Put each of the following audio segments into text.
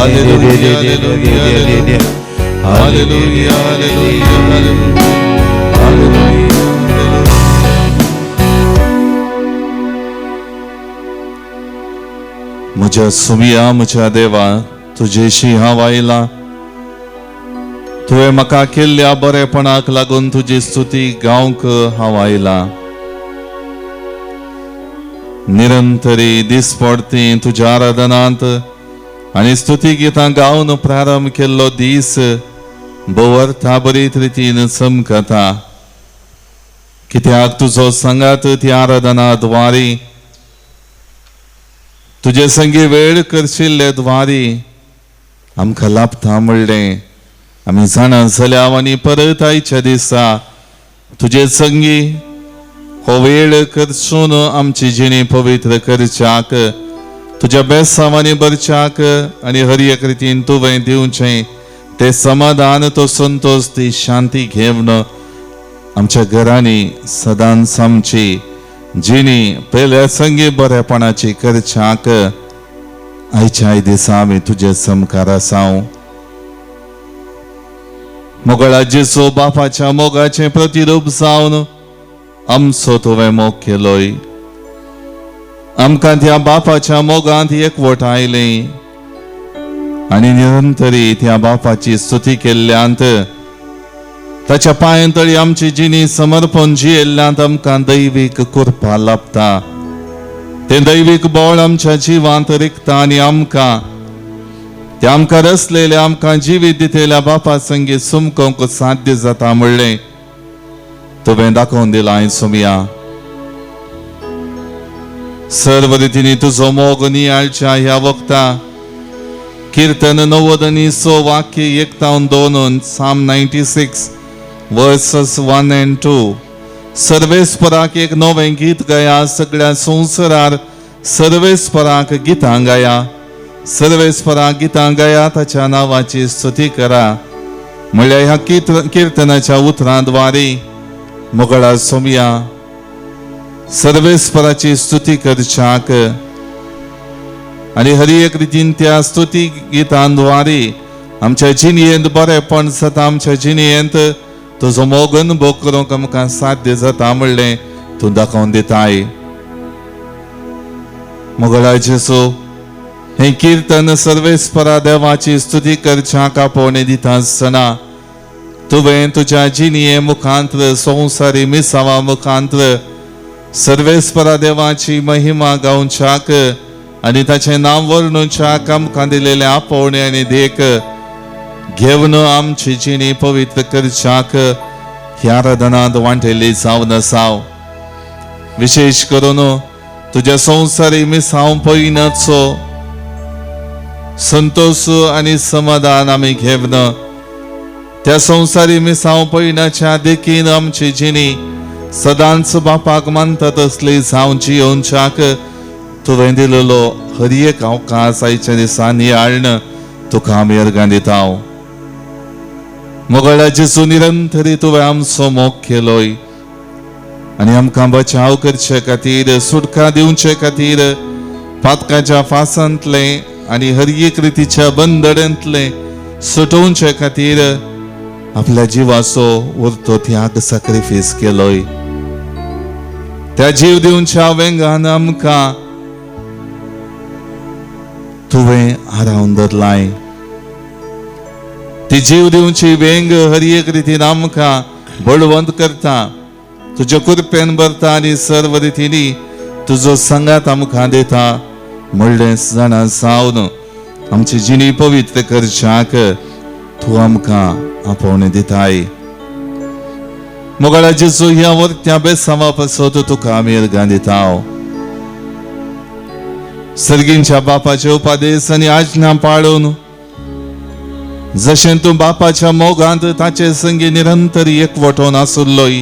Hallelujah, hallelujah, hallelujah, hallelujah, hallelujah. म्हज्या सुमिया, म्हज्या देवा, तुजेशी हांव आयला. तुवें म्हाका केल्ल्या बरेपणाक लागून तुजी स्तुती गावंक हांव आयला. निरंतरी दिसपडती तुज्या आराधनांत आनी स्तुती गितां गावन प्रारंभ केल्लो दीस भोव बरीत रितीन चमकता. कित्याक तुजो सांगात ती आराधना द्वारी, तुजे संगी वेळ करशिल्ले द्वारी आमकां लाभता म्हणलें आमी जाणा जाल्या. आनी परत आयच्या दिसा तुजे संगी हो वेळ करसून आमची जिणी पवित्र करच्याक, तुज्या बेसांवांनी भरच्याक आनी हर एक रितीन तुवें दिवचें तें समाधान, तो संतोश, ती शांती घेवन आमच्या घरांनी सदांच आमची जिणी पयल्या संगी बरेपणाची करच्याक आयच्या दिसा आमी तुजे समकार आसाव. मोगळा जेसो, बापाच्या मोगाचें प्रतिरूप जावन आमचो तुवें मोग केलोय. आमकां त्या बापाच्या मोगांत एकवट आयलें आनी निरंतरी त्या बापाची स्तुती केल्ल्यांत, ताच्या पांयां तळी आमची जिणी समर्पण जियेल्ल्यांत आमकां दैवीक कृपा लाभता. तें दैवीक बळ आमच्या जिवांत रिगता आनी आमकां त्या आमकां रचलेल्या, आमकां जिवीत दितल्या बापा संगी सुमकोंक साध्य जाता म्हणलें तुवें दाखोवन दिलां. सुमिया, सर्व रितींनी तुजो मोग नियाळच्या ह्या वखता किर्तन 96 वाक्य 1-2, Psalm 96 verses 1 and 2. सर्वेस्पराक एक नवें गीत गाया, सगळ्या संवसारार सर्वेस्पराक गितां गाया. सर्वेस्पराक गितां गाया, ताच्या नांवाची स्तुती करा. म्हणल्यार ह्या किर्तनाच्या उतरांद्वारे मोगळा सोमया, सर्वेस्पराची स्तुती करच्याक आनी हर एक रितीन त्या स्तुती गितांद्वारे आमच्या जिणयेंत बरेपण जाता, आमच्या जिणयेंत तुजो मोग अनुभव करूंक आमकां साध्य जाता म्हणलें तूं दाखोवन दिताय. मोगळा जेसू, हें किर्तन सर्वेस्परा देवाची स्तुती करच्याक आपोवणें दिता आसतना तुवें तुज्या जिणये मुखांत्र, संवसारी मिसावा मुखांत्र सर्वेस्परा देवाची महिमा गावच्याक आनी ताचें नांव वर्णुच्याक आमकां दिलेलें आपोवणें आनी देख घेवन आमची जिणी पवित्र करच्याक ह्या आराधनांत वांटेल्ली जावन आसाव. विशेश करून तुज्या संवसारी मिसांव पयनाचो संतोष आनी समाधान आमी घेवन त्या संवसारी मिसांव पयनाच्या देखीन आमची जिणी सदांच बापाक मानता तसली जावन जियोवच्याक तुवें दिलेलो हर एक अवकाश आयच्या दिसा नियाळण तुका आमी अर्गां दिता. मोगळा जेजू, निरंतरी तुवें आमचो मोग केलोय आनी आमकां बचाव करचे खातीर, सुटका दिवचे खातीर पातकाच्या फासांतले आनी हर एक रितीच्या बंदड्यांतले सुटोवचे खातीर आपल्या जिवाचो उरतो त्याग, सॅक्रिफायस केलोय. त्या जीव दिवच्या वेंगान आमकां तुवें आरावन धरलाय. ती जीव दिवची वेंग हर एक रितीन आमकां बळवंत करता, तुज्या कृपेन भरता आनी सर्व रितींनी तुजो सांगात आमकां दिता म्हणलें जाणा जावन आमची जिणी पवित्र करच्याक तूं आमकां आपोवणें दिताय. मोगाळा जेजू, ह्या वर्त्या बेसांवा पासत तुका आमी अर्गां दिता. सर्गींच्या बापाचे उपादेश आनी आज्ञा पाळून जशें तूं बापाच्या मोगांत ताचे संगी निरंतर एकवटोन आसुल्लोय,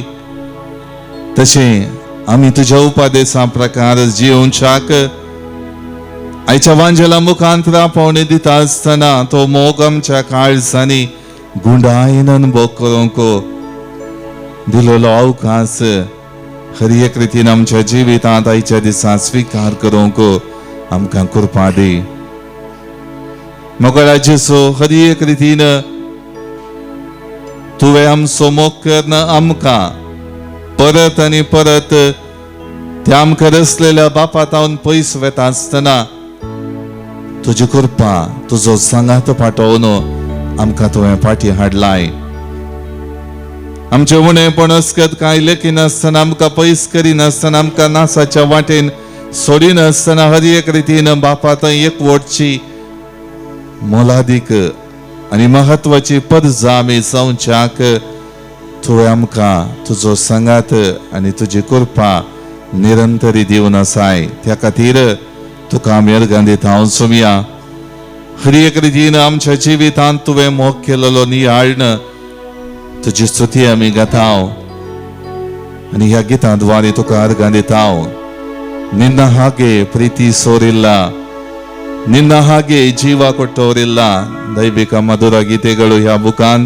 तशें आमी तुज्या उपादेसा प्रकार जियोवच्याक आयच्या वांजेला मुखांत आपोवणें दिता आसतना तो मोग आमच्या काळजांनी गुंडायन अनुभव करूंक दिलेलो अवकाश हर एक रितीन आमच्या जिवितांत आयच्या दिसा स्विकार करूंक आमकां कृपा दी. मोगळा जेजू, हर एक रितीन तुवें आमचो मोग करून आमकां परत आनी परत त्या आमकां रचलेल्या बापा तावन पयस वेता आसतना तुजी कृपा, तुजो सांगात पाठोवन आमकां तुवें फाटीं हाडलाय. आमचें उणेपण अस्कत कांय लेखिनासतना, आमकां पयस करिनासतना, आमकां नासाच्या वाटेन सोडिनासतना हर एक रितीन बापा थंय एकवटची मोलादीक आनी म्हत्वाची पदजा आमी जावच्याक तुवें आमकां तुजो सांगात आनी तुजी कृपा निरंतरी दिवन आसाय. त्या खातीर तुका आमी अर्गां दिता. हांव सोमया हर एक रितीन आमच्या जिवितांत तुवें मोग केलेलो नियाळ्ण तुजी स्तुती आमी गाता आनी ह्या गितां द्वारे तुका अर्गां दिता. ನಿನ್ನ ಹಾಗೆ ಪ್ರೀತಿಸೋರಿಲ್ಲ, ನಿನ್ನ ಹಾಗೆ ಜೀವ ಕೊಟ್ಟವರಿಲ್ಲ. ದೈವಿಕ ಮಧುರ ಗೀತೆಗಳು ह्या बुकान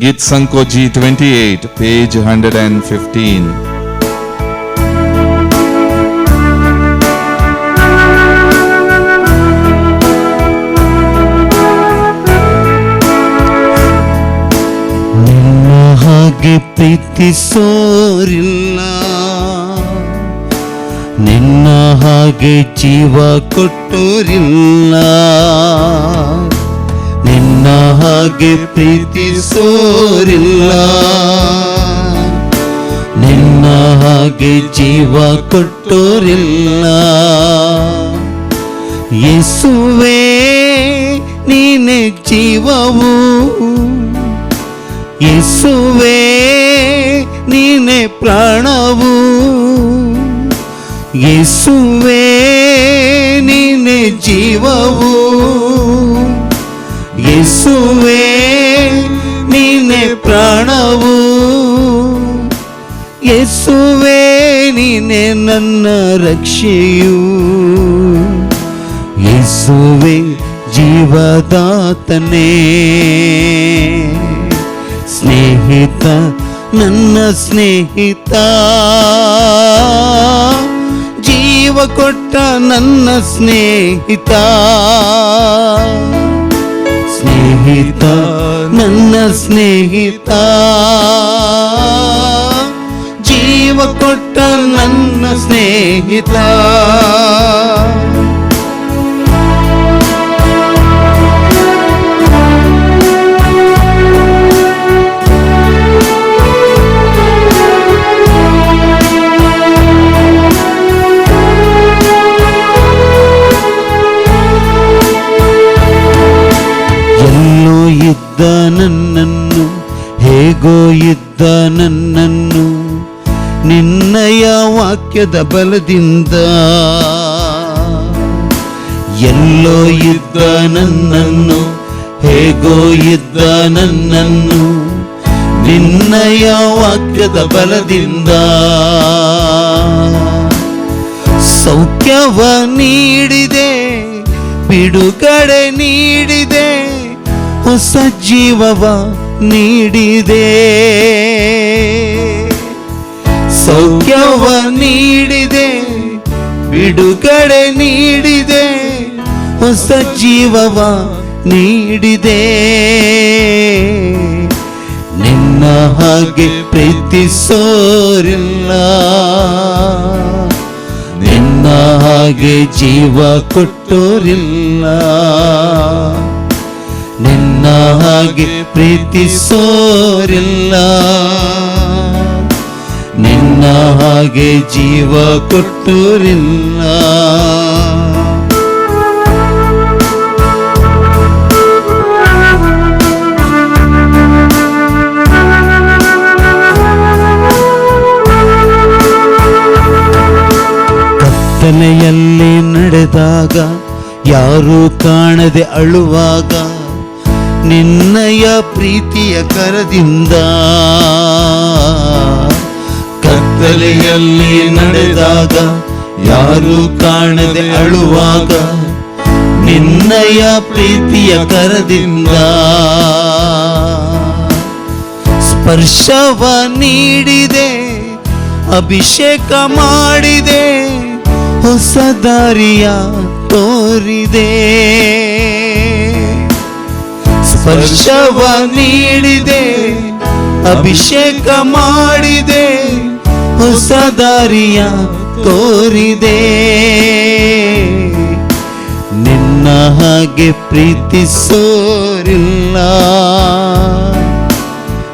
गीत संको जी 28 पेज 115. ನಿನ್ನ ಹಾಗೆ ಪ್ರೀತಿಸೋರಿಲ್ಲ, ನಿನ್ನ ಹಾಗೆ ಜೀವ ಕೊಟ್ಟೋರಿಲ್ಲ, ನಿನ್ನ ಹಾಗೆ ಪ್ರೀತಿಸೋರಿಲ್ಲ, ನಿನ್ನ ಹಾಗೆ ಜೀವ ಕೊಟ್ಟೋರಿಲ್ಲ. ಯೇಸುವೇ ನೀನೆ ಜೀವವು, ಯೇಸುವೇ ನೀನೆ ಪ್ರಾಣವು, ಯೇಸುವೇ ನೀನೆ ಜೀವವು, ಯೇಸುವೇ ನೀನೆ ಪ್ರಾಣವು, ಯೇಸುವೇ ನೀನೆ ನನ್ನ ರಕ್ಷೆಯು, ಯೇಸುವೇ ಜೀವದಾತನೇ. ಸ್ನೇಹಿತ ನನ್ನ ಸ್ನೇಹಿತ, ಜೀವ ಕೊಟ್ಟ ನನ್ನ ಸ್ನೇಹಿತ, ಸ್ನೇಹಿತ ನನ್ನ ಸ್ನೇಹಿತ, ಜೀವ ಕೊಟ್ಟ ನನ್ನ ಸ್ನೇಹಿತ. ಎಲ್ಲೋ ಇದ್ದ ನನ್ನನ್ನು, ಹೇಗೋ ಇದ್ದ ನನ್ನನ್ನು, ನಿನ್ನಯ ವಾಕ್ಯದ ಬಲದಿಂದ. ಎಲ್ಲೋ ಇದ್ದ ನನ್ನನ್ನು, ಹೇಗೋ ಇದ್ದ ನನ್ನನ್ನು, ನಿನ್ನಯ ವಾಕ್ಯದ ಬಲದಿಂದ. ಸೌಖ್ಯವ ನೀಡಿದೆ, ಬಿಡುಗಡೆ ನೀಡಿದೆ, ಹೊಸ ಜೀವವ ನೀಡಿದೆ. ಸೌಖ್ಯವ ನೀಡಿದೆ, ಬಿಡುಗಡೆ ನೀಡಿದೆ, ಹೊಸ ಜೀವವ ನೀಡಿದೆ. ನಿನ್ನ ಹಾಗೆ ಪ್ರೀತಿಸೋರಿಲ್ಲ, ನಿನ್ನ ಹಾಗೆ ಜೀವ ಕೊಟ್ಟೋರಿಲ್ಲ, ನಿನ್ನ ಹಾಗೆ ಪ್ರೀತಿಸೋರಿಲ್ಲ, ನಿನ್ನ ಹಾಗೆ ಜೀವ ಕೊಟ್ಟೋರಿಲ್ಲ. ಕತ್ತಲೆಯಲ್ಲಿ ನಡೆದಾಗ, ಯಾರೂ ಕಾಣದೆ ಅಳುವಾಗ, ನಿನ್ನಯ ಪ್ರೀತಿಯ ಕರದಿಂದ. ಕತ್ತಲೆಯಲ್ಲಿ ನಡೆದಾಗ, ಯಾರೂ ಕಾಣದೆ ಅಳುವಾಗ, ನಿನ್ನಯ ಪ್ರೀತಿಯ ಕರದಿಂದ. ಸ್ಪರ್ಶವ ನೀಡಿದೆ, ಅಭಿಷೇಕ ಮಾಡಿದೆ, ಹೊಸ ದಾರಿಯ ತೋರಿದೆ. ಸ್ಪರ್ಶವ ನೀಡಿದೆ, ಅಭಿಷೇಕ ಮಾಡಿದೆ, ಹೊಸ ದಾರಿಯ ತೋರಿದೆ. ನಿನ್ನ ಹಾಗೆ ಪ್ರೀತಿಸೋರಿಲ್ಲ,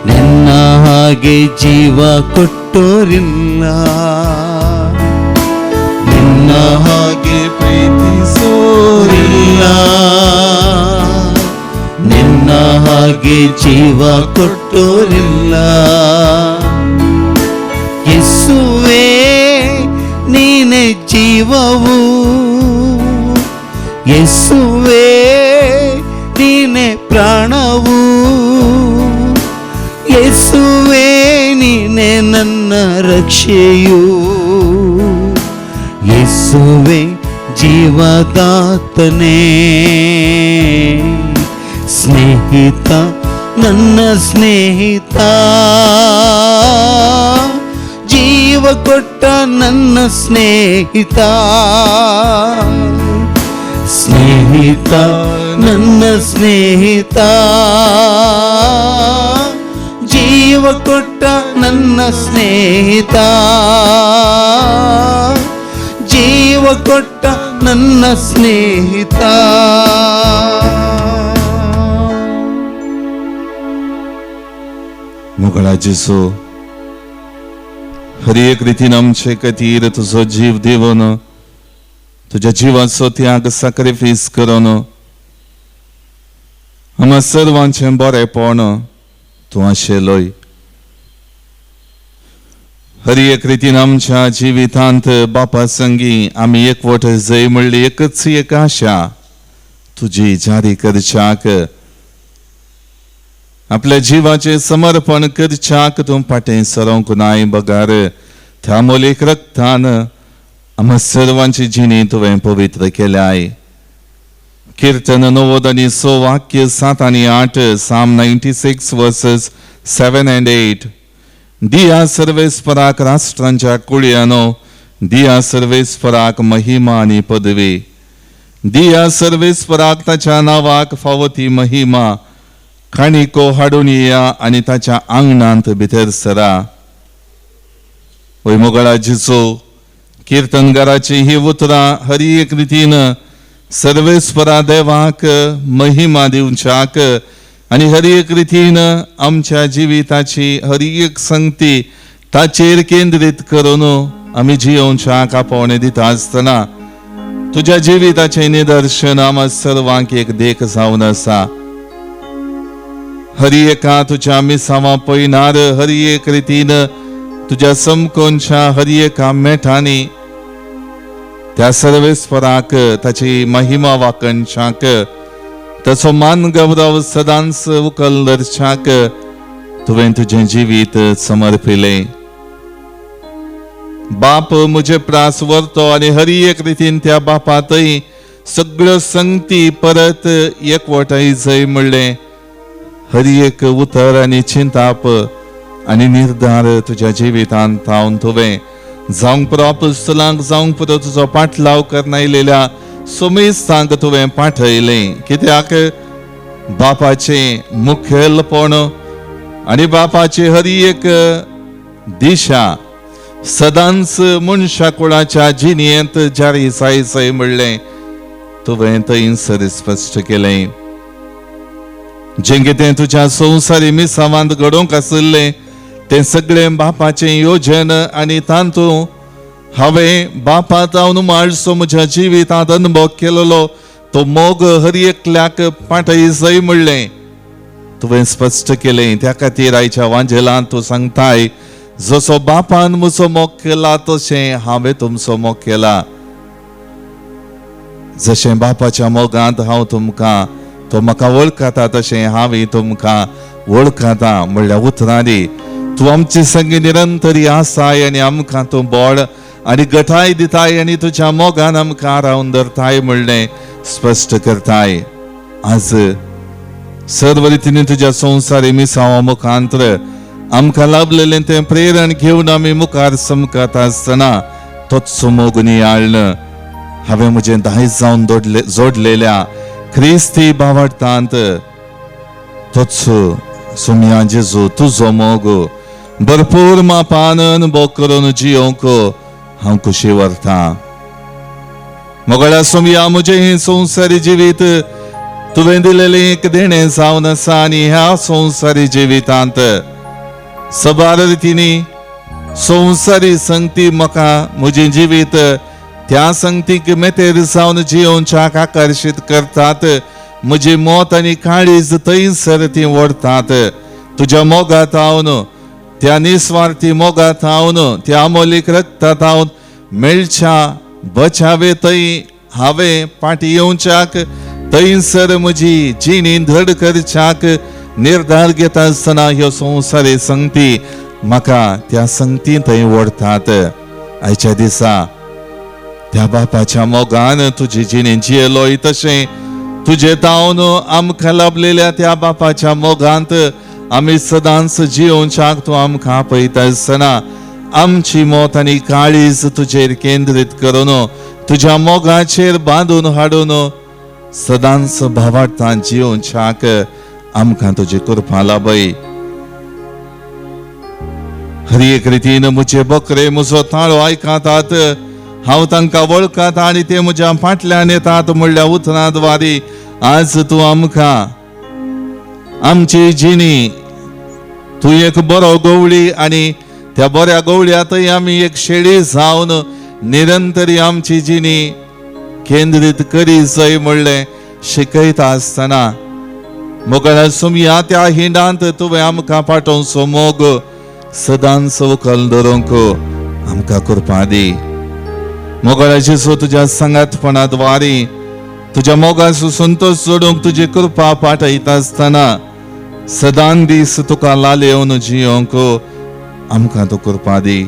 ನಿನ್ನ ಹಾಗೆ ಜೀವ ಕೊಟ್ಟೋರಿಲ್ಲ. ನಿನ್ನ ಹಾಗೆ ಪ್ರೀತಿಸೋರಿಲ್ಲ, ನಿನ್ನ ಹಾಗೆ ಜೀವ ಕೊಟ್ಟೋರಿಲ್ಲ. ಯೇಸುವೇ ನೀನೆ ಜೀವವು, ಯೇಸುವೇ ನೀನೆ ಪ್ರಾಣವು, ಯೇಸುವೇ ನೀನೆ ನನ್ನ ರಕ್ಷೆಯು, ಯೇಸುವೇ ಜೀವದಾತನೇ. ಸ್ನೇಹಿತ ನನ್ನ ಸ್ನೇಹಿತ, ಜೀವ ಕೊಟ್ಟ ನನ್ನ ಸ್ನೇಹಿತ. ಸ್ನೇಹಿತ ನನ್ನ ಸ್ನೇಹಿತ, ಜೀವ ಕೊಟ್ಟ ನನ್ನ ಸ್ನೇಹಿತ, ಜೀವ ಕೊಟ್ಟ ನನ್ನ ಸ್ನೇಹಿತ. मोगळा जेसू, हर एक रितीन आमचे खातीर तुजो जीव दिवन, तुज्या जिवाचो त्याग सॅक्रिफायस करून आमकां सर्वांचें बरेपण तूं आशिल्लोय. हर एक रितीन आमच्या जिवितांत बापा संगी आमी एकवट जय म्हणली एकच एक आशा तुजी जारी करच्याक, आपल्या जिवाचें समर्पण करच्याक तूं फाटीं सरोंक नाय बगार त्या मोलीक रक्तान आमकां सर्वांची जिणी तुवें पवित्र केल्याय. कीर्तन 90 आनी 6 वाक्य 7 आनी 8, Psalm 96 verses 7 and 8. दिया सर्वेस्पराक राष्ट्रांच्या कुळयानो, दिया सर्वेस्पराक महिमा आनी पदवी, दिया सर्वेस्पराक ताच्या नांवाक फावो ती महिमा. काणिको हाडून येया आनी ताच्या आंगणांत भितर सरा. वय मोगळा जेजू, किर्तनगाराची ही उतरां हर एक रितीन सर्वेस्परा देवाक महिमा दिवच्याक आनी हर एक रितीन आमच्या जिविताची हर एक संगती ताचेर केंद्रीत करून आमी जियोवच्याक आपोवणें दिता आसतना तुज्या जिविताचें निदर्शन आमकां सर्वांक एक देख जावन आसा. हर एका तुज्या मिसांवा पयनार हर एक रितीन तुज्या समकोनच्या हर एका मेठांनी त्या सर्वेस्पराक ताची महिमा वाकणच्याक, ताचो मान गौरव सदांच उकल धरच्याक तुवें तुजें जिवीत समर्पिलें. बाप म्हजे प्रास व्हरतो आनी हर एक रितीन त्या बापांतय सगळ्यो संगती परत एकवटाय जय म्हणलें हर एक उतर आनी चिंताप आनी निर्धार तुज्या जिवितांत थावन तुवें जावंक पुरो पुस्तलांक, जावंक पुरो तुजो पाटलाव करनायलेल्या सोमेस्तांक तुवें पाठयलें. कित्याक बापाचें मुखेलपण आनी बापाची हर एक दिशा सदांच मनशा कुळाच्या जिणेंत जारी जाय जाय म्हणलें तुवें थंयसर स्पश्ट केलें. जें कितें तुज्या संवसारी मिसावांत घडोवंक आशिल्लें तें सगळें बापाचें योजन आनी तातूंत हांवें बापा जावन माळसो म्हज्या जिवितांत अनुभव केलेलो तो मोग हर एकल्याक पाटय जय म्हणलें तुवें स्पश्ट केलें. त्या खातीर आयच्या वांजेलांत तूं सांगताय, जसो बापान म्हजो मोग केला तशें हांवें तुमचो मोग केला. जशें बापाच्या मोगांत हांव तुमकां, तो म्हाका वळखता तशें हांवें तुमकां वळखता म्हणल्या उतरांनी तूं आमचे संगी निरंतरी आसाय आनी आमकां तूं बळ आनी गठाय दिताय आनी तुज्या मोगान आमकां रावन धरताय म्हणलें स्पश्ट करताय. आज सर्व रितीन तुज्या संवसारी मिसांवा मुखांतर आमकां लाभलेलें तें प्रेरण घेवन आमी मुखार समकत आसतना तोच मोग नियाळ्ळ हांवें म्हजें दायज जावन जोडलेल्या क्रिस्ती भावार्थांत तोच सोमया जेजू तुजो मोग भरपूर मापान अनुभव करून जियोंक हांव खुशी व्हरता. मोगळ्या सोमया, म्हजें हें संवसारी जिवीत तुवें दिलेलें एक देणें जावन आसा आनी ह्या संवसारी जिवितांत सबार रितींनी संवसारी संगती म्हाका म्हजें जिवीत त्या संगतीक मेतेर जावन जियोवच्याक आकर्शीत करतात. म्हजी मत आनी काळीज थंयसर ती ओडतात. तुज्या मोगात हांव, त्या निस्वार्थी मोगात हांव, त्या अमोलीक रक्तात हांव मेळच्या बचावे थंय हांवें फाटी येवच्याक, थंयसर म्हजी जिणी धड करच्याक निर्धार घेता आसतना ह्यो संवसारी संगती म्हाका त्या संगती थंय ओडतात. आयच्या दिसा त्या बापाच्या मोगान तुजी जिणी जियेलोय, तशें तुजे तावन आमकां लाभलेल्या त्या बापाच्या मोगांत आमी सदांच जियोवच्याक तूं आमकां आपयता आसतना आमची मत आनी काळीज तुजेर केंद्रीत करून, तुज्या मोगाचेर बांदून हाडून सदांच भावार्थान जियोवच्याक आमकां तुजी कृपा लाभय. हर एक रितीन म्हजे बकरे म्हजो ताळो आयकतात, हांव तांकां वळखाता आनी ते म्हज्या फाटल्यान येतात म्हणल्या उतरां द्वारी आज तूं आमकां आमची जिणी, तूं एक बरो गवळी आनी त्या बऱ्या गवळ्यांतय आमी एक शेळी जावन निरंतरी आमची जिणी केंद्रीत करी जाय म्हणलें शिकयता आसतना, मोगळ्या सुमया, त्या हिंडांत तुवें आमकां पाठोवचो मोग सदांच उखल धरूंक आमकां कृपा दी. मोगळ्या जेजू, तुज्या सांगातपणा द्वारी तुज्या मोगाचो संतोश जोडूंक तुजी कृपा पाठयता आसतना सदां दीस तुका लालेवन जियोंक आमकां तूं कृपा दी.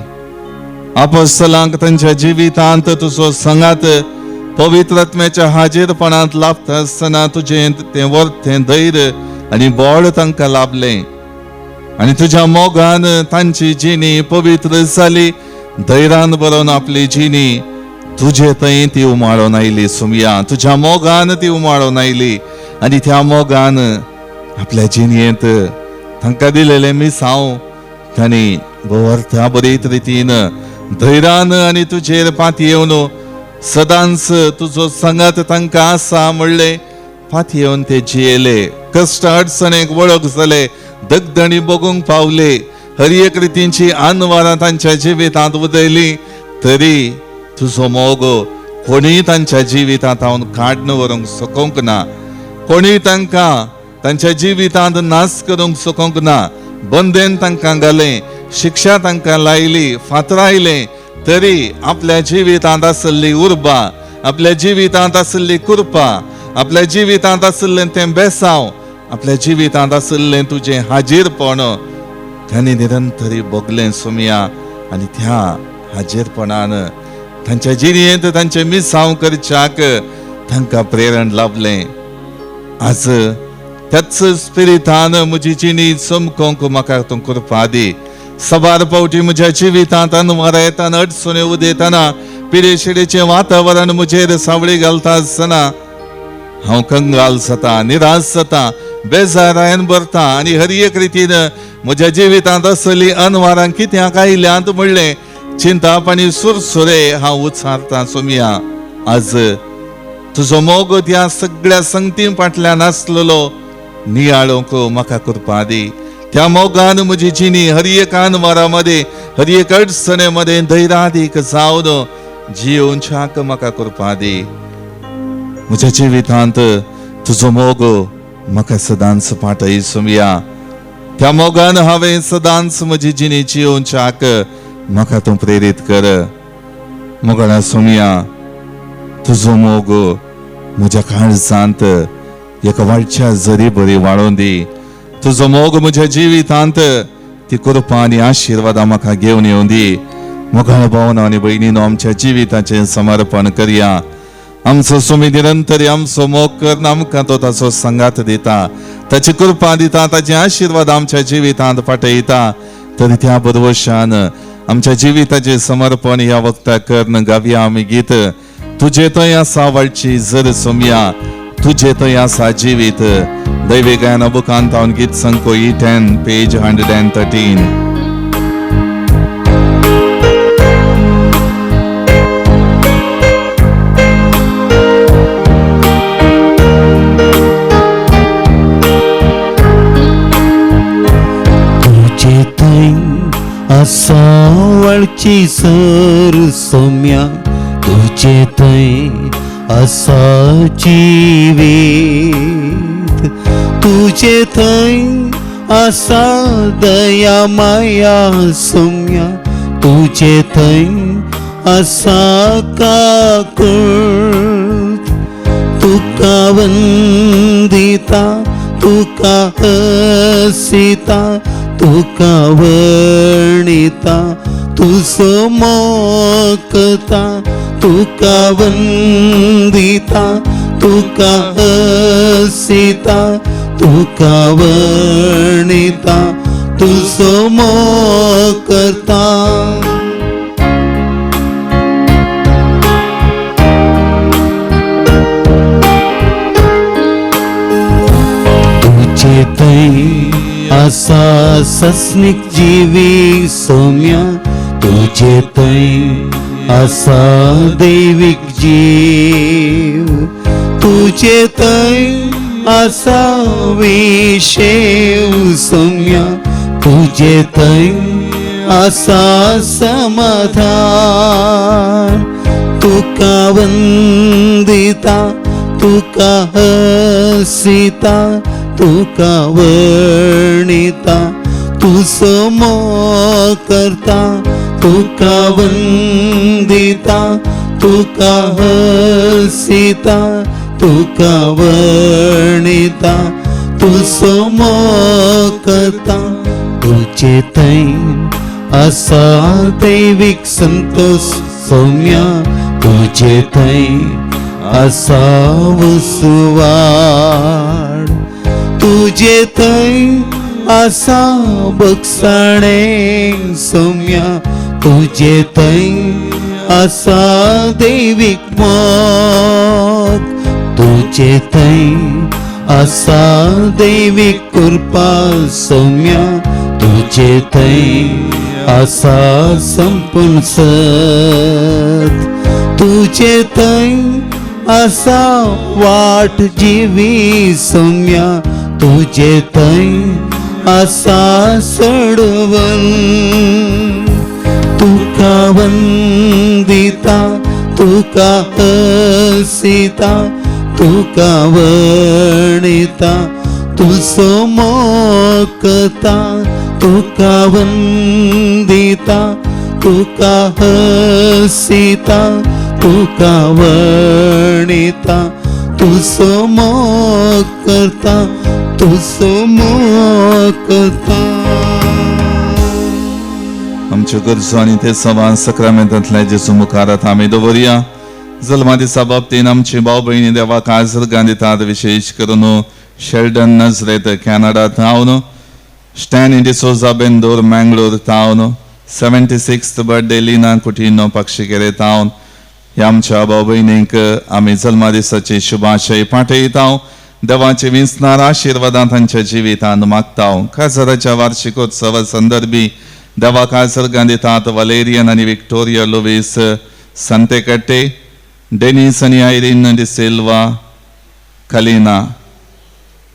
आपोस्तलांक तांच्या जिवितांत तुजो सांगात पवित्र आत्म्याच्या हाजीरपणांत लाभता आसतना तुजें तें वर्तें धैर्य आनी बळ तांकां लाभलें आनी तुज्या मोगान तांची जिणी पवित्र जाली. धैर्यान बरोवन आपली जिणी तुजे थंय ती उमाळून आयली. सुमया, तुज्या मोगान ती उमाळून आयली आनी त्या मोगान आपल्या जिणेंत तांकां दिलेलें मिसांव तांणी भोवर्था बरीत रितीन धैर्यान आनी तुजेर पातयेवन सदांच तुजो सांगात तांकां आसा म्हणलें पातयेवन ते जियेले. कश्ट अडचणेक वळख जाले, दगदणी बगूंक पावले, हर एक रितींची आनवारां तांच्या जिवितांत उदयली, तरी तुजो मोग कोणीय तांच्या जिवितांत हांव काडून व्हरूंक शकूंक ना. कोणीय तांकां तांच्या जिवितांत नाश करूंक शकूंक ना. बंदेन तांकां घालें, शिक्षा तांकां लायली, फातरायलें, तरी आपल्या जिवितांत आशिल्ली उर्बा, आपल्या जिवितांत आशिल्ली कृपा, आपल्या जिवितांत आशिल्लें तें बेसांव, आपल्या जिवितांत आशिल्लें तुजें हाजीरपण तांणी निरंतरी भोगलें सुमया. आनी त्या हाजीरपणान तांच्या जिणेंत तांचें मिसांव करच्याक तांकां प्रेरण लाभलें. आज त्याच स्पिरितान म्हजी जिणी चमकोवंक म्हाका तूं कृपा दी. सबार फावटी म्हज्या जिवितांत अनवारा येताना, अडचण्यो उदयतना, पिडेशिडेचें वातावरण म्हजेर सावळी घालता आसतना हांव कंगाल जाता, निराश जाता, बेजारायन भरता आनी हर एक रितीन म्हज्या जिवितांत असली अनवारां कित्याक आयल्यांत म्हणलें चिंताप आनी सुरसुरे हांव उच्चारता. सोमया, आज तुजो मोग त्या सगळ्या संगती फाटल्यान आसलेलो नियाळोंक म्हाका कृपा दी. त्या मोगान म्हजी जिणी हर एक अनवारा मदें, हर एक अडचणे मदें धैर्यादीक जावन जियोवच्याक म्हाका कृपा दी. म्हज्या जिवितांत तुजो मोग म्हाका सदांच पाटय सुमया. त्या मोगान हांवें सदांच म्हजी जिणी जियोवच्याक म्हाका तूं प्रेरीत कर. मोगाळा सोमया, तुजो मोग म्हज्या काळजांत एका वाळच्या जरी बरी वाळोवन दी. तुजो मोग म्हज्या जिवितांत ती कृपा आनी आशिर्वादां म्हाका घेवन येवन दी. मोगाळ भावना आनी भयणीनो, आमच्या जिविताचें समर्पण करया. आमचो सुमी निरंतर आमचो मोग करून आमकां तो ताचो सांगात दिता, ताची कृपा दिता, ताचे आशिर्वाद आमच्या जिवितांत पाठयता. तरी त्या बरवशान आमच्या जिविताचें समर्पण ह्या वक्ता करून गावया आमी गीत, तुजे थंय आसा वाळची जर सोमया. तुजे थंय आसा जिवीत. दैवी गायना बुकान तावन गीत संको E10 page 113. तुजे थंय आसा वळची सर सौम्या, तुजे थंय आसा जिवीत, तुजे थंय आसा दया माया सौम्या, तुजे थंय आसा काकूळट. तुका वंदिता, तुका हसिता, तुका वर्णिता, तुजो मोकता, तुका वंदिता, तुका हसिता, तुका वर्णिता, तुजो मोकता. तुजे थंय आसा सस्नीक जिवी सौम्या, तुजे थंय आसा दैवीक जीव, तुजे थंय आसा विशेव सौम्या, तुजे थंय आसा समाधान. तुका वंदिता, तुका हसिता, तुका वर्णिता, तुजो मोग करता, तुका वंदिता, तुका हसिता, तुका वर्णिता, तुजो मोग करता. तुजे थंय आसा दैवीक संतोष सौम्या, तुजे थंय आसा वसुवाड, तुजे थंय आसा बक्षाणे सौम्या, तुजे थंय आसा दैवीक मोग, तुजे थंय आसा दैवीक कृपा सौम्या, तुजे थंय आसा संपूर्ण सत, तुजे थंय आसा वाट जिवी सौम्या, तुजे थंय आसा सोडवण. तुका वंदिता, तुका हसिता, तुका वर्णिता, तुजो मोकता, तुका वंदिता, तुका हसिता, तुका वर्णिता, तुजो मोग करता, तुजो मोग करता. आमच्यो गरजो आनी ते सवान सक्रामेंतांतल्या जेजू मुखार आतां आमी दवरया. जल्मा दिसा बाबतीन आमची भाव भयणी देवाक आजर्गां दितात, विशेश करून शेल्डन नजरेत कॅनडा थावन, स्टॅनी डिसोजा बेंदोर मँगलोर थावन, 76th birthday Lina Coutinho Pakshikere थावन. ह्या आमच्या भाव भयणींक आमी जल्मा दिसाची शुभाशय पाठयता. देवाचे विंचणार आशिर्वादां तांच्या जिवितान मागता. काजाराच्या वार्षिकोत्सवा संदर्भी देवाक आजर्गां दितात वलेरियन आनी विक्टोरिया लुवीस संतेकट्टे, डेनिस आनी Irene D'Silva Kalina.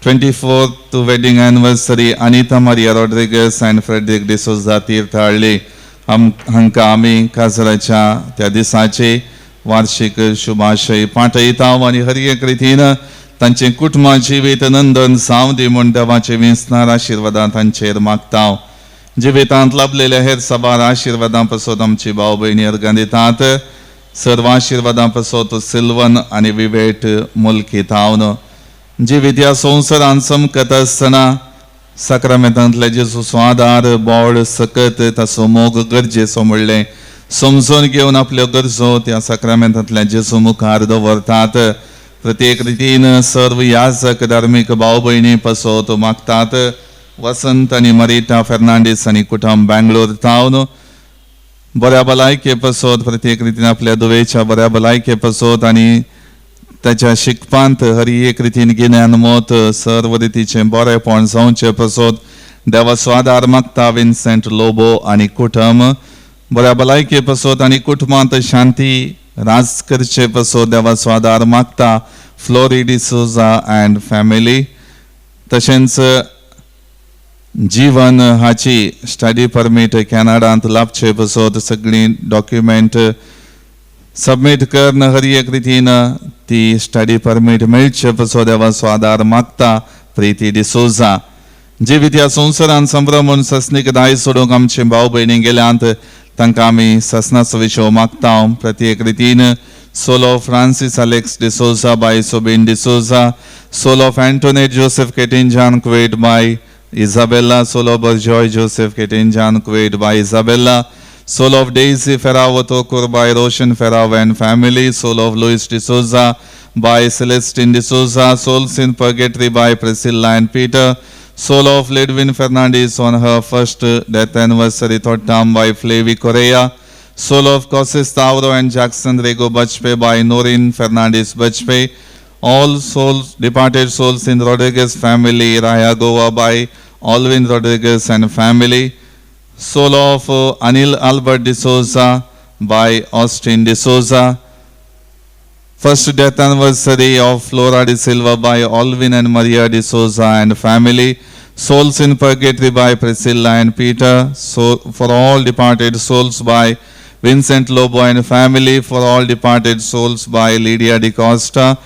24th wedding anniversary Anita Maria Rodrigues and Frederick D'Souza Thirthahalli हांकां आमी काजराच्या त्या दिसाचे वार्षिक शुभाशय पाठयता आनी हर एक रितीन तांचें कुटुंबा जिवीत नंदन जावं दी म्हूण देवाचे विंचणार आशिर्वादां तांचेर मागता. जिवितांत लाभलेल्या हेर साबार आशिर्वादां पासत आमची भाव भयणी अर्गां दितात. सर्व आशिर्वादां पासत सिल्वन आनी विवेट मुल्की थावन. जिवीत ह्या संवसारान चमकत आसतना साक्रामेंतांतल्या जेजूचो आदार, बळ, सकत, ताचो मोग गरजेचो म्हणलें समजून घेवन आपल्यो गरजो त्या साक्रामेंतांतल्या जेजू मुखार दवरतात. प्रत्येक रितीन सर्व याजक धार्मीक भाव भयणी पासत मागतात. वसंत आनी मरिटा फेर्नांडीस आनी कुटुंब बेंगलोर थावन. बऱ्या भलायके पासत प्रत्येक रितीन आपल्या धुवेच्या बऱ्या भलायके पासत आनी ताच्या शिकपांत हर एक रितीन गिन्यान मत सर्व रितीचें बरेपण जावचें पासत देवाचो आदार मागता विन्सेंट लोबो आनी कुटुंब. बऱ्या भलायके पासत आनी कुटुंबांत शांती राज करचे पासत देवाचो आदार मागता फ्लोरी डिसोजा अँड फॅमिली. तशेंच जीवन हाची स्टडी परमीट कॅनडांत लाभचे पासत सगळीं डॉक्युमेंट सबमीट करन हर एक रितीन ती स्टडी परमीट मेळचे पासत देवाचो आदार मागता प्रिती डिसोजा. जिवीत ह्या संवसारान संभ्रमून ससनीक दाय सोडूंक आमचे भाव भयणी गेल्यांत तांकां आमी ससनाचो विशय मागता. प्रत्येक रितीन soul of Francis Alex D'Souza by Sobin D'Souza, soul of Antoinette Joseph Ketinjan Kuwait by Isabella, soul of Joy Joseph Ketinjan Kuwait by Isabella, soul of Daisy Ferrao Tokur by Roshan Ferrao and family, soul of Louis D'Souza by Celestine D'Souza, souls in purgatory by Priscilla and Peter, soul of Lidwin Fernandez on her first death anniversary thought term by Flavi Correa, soul of Cossis Tauro and Jackson Rego Bajpe by Norin Fernandez Bajpe, all souls, departed souls in Rodriguez family, Raya Goa by Alvin Rodriguez and family, soul of Anil Albert D'Souza by Austin D'Souza, first death anniversary of Flora De Silva by Alvin and Maria D'Souza and family, souls in purgatory by Priscilla and Peter, so for all departed souls by Vincent Lobo and family, for all departed souls by Lydia De Costa,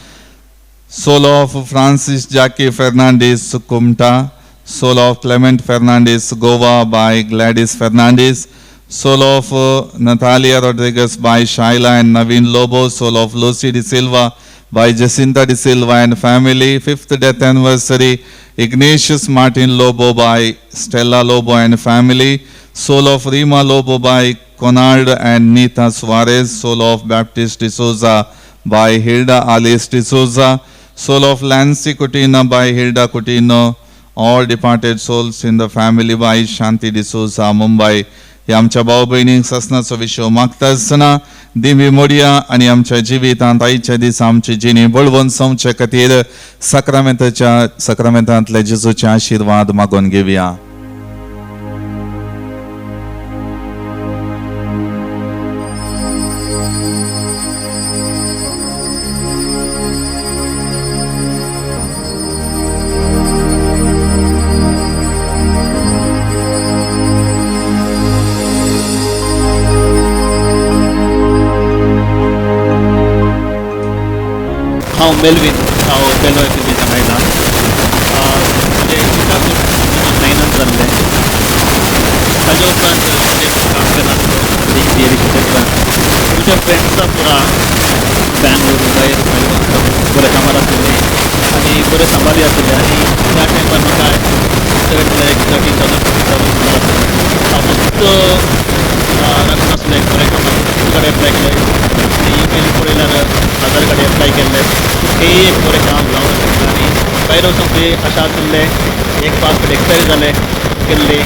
soul of Francis Jackie Fernandez Kumta, soul of Clement Fernandez Goa by Gladys Fernandez, soul of Natalia Rodriguez by Shaila and Naveen Lobo, soul of Lucy De Silva by Jacinta De Silva and family, fifth death anniversary Ignatius Martin Lobo by Stella Lobo and family, soul of Rima Lobo by Conard and Nita Suarez, soul of Baptist D'Souza by Hilda Alice D'Souza, soul of Lancy Coutinho by Hilda Coutinho, all departed souls in the family by Shanti D'Souza, Mumbai. ह्या आमच्या भाव भयणींक ससनाचो विशय मागता आसतना दिमी मोडया आनी आमच्या जिवितांत आयच्या दिसा आमची जिणी बळवंत जावचे खातीर साक्रामेंताच्या साक्रामेंतांतले जेजूचे आशिर्वाद मागून घेवया. हांव मेलवीन, हांव बेलो एप्लिकेशन आयला. म्हणजे 2009 जाल्लें. ताज्या उपरांत म्हणजे काम करनासलो उपरांत तुज्या फ्रेंड्सां पुरा बँगलोर भायर बरें कामार आशिल्लें आनी बरें सांबारी आशिल्लें. आनी त्या टायमार म्हाका सगळें लायक 13,000 14,000 आशिल्लें. हांव मस्त नासलें बरें कामार कडेन एप्लाय केलें आनी इमेल पळयल्यार हजार कडेन एप्लाय केल्लें, तें एक बरें काम जावं नासलें. आनी भायर वचूंक ती आशा आशिल्लें एक पासपोर्ट एक्सपायरी जालें केल्ली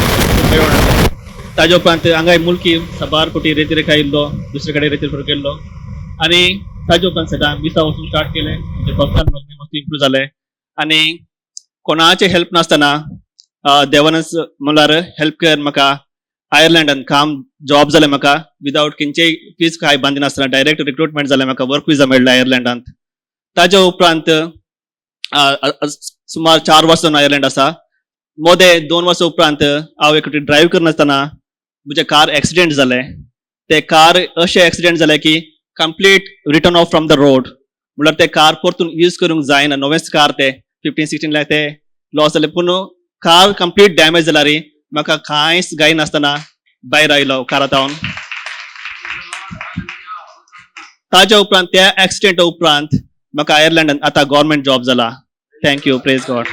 मेळूं नासलें. ताज्या उपरांत हांगा मुल्की साबार कोटी रेती रेखा येयल्लो, दुसरे कडेन रेती रेखा केल्लो आनी ताज्या उपरांत सदां मिसा वचूंक स्टार्ट केलें. म्हणजे भक्तान म्हाका मस्त इम्प्रूव जालें आनी कोणाचें हेल्प नासतना देवानच म्हणल्यार हेल्प कर म्हाका आयर्लंडान काम जॉब जालें म्हाका विदावट खंयचेय फीज कांय बांदिनासतना डायरेक्ट रिक्रुटमेंट जालें म्हाका, वर्क विजा मेळ्ळें आयर्लंडांत. ताज्या उपरांत सुमार 4 वर्सां आयर्लंड आसा. मोदें 2 वर्सां उपरांत हांव एक ड्रायव्ह करनासतना म्हजें कार एक्सिडेंट जालें. तें कार अशें एक्सिडेंट जालें की complete written off from the road, म्हणल्यार तें कार परतून यूज करूंक जायना. नवेंच कार तें 15-16 लाख तें लॉस जालें, पूण कार कंप्लीट डॅमेज जाल्यार म्हाका कांयच गायनासतना भायर आयलो कारांत. ताज्या उपरांत त्या एक्सिडेंटा उपरांत म्हाका आयर्लंडान आतां गव्हर्मेंट जॉब जाला. Thank you, praise God.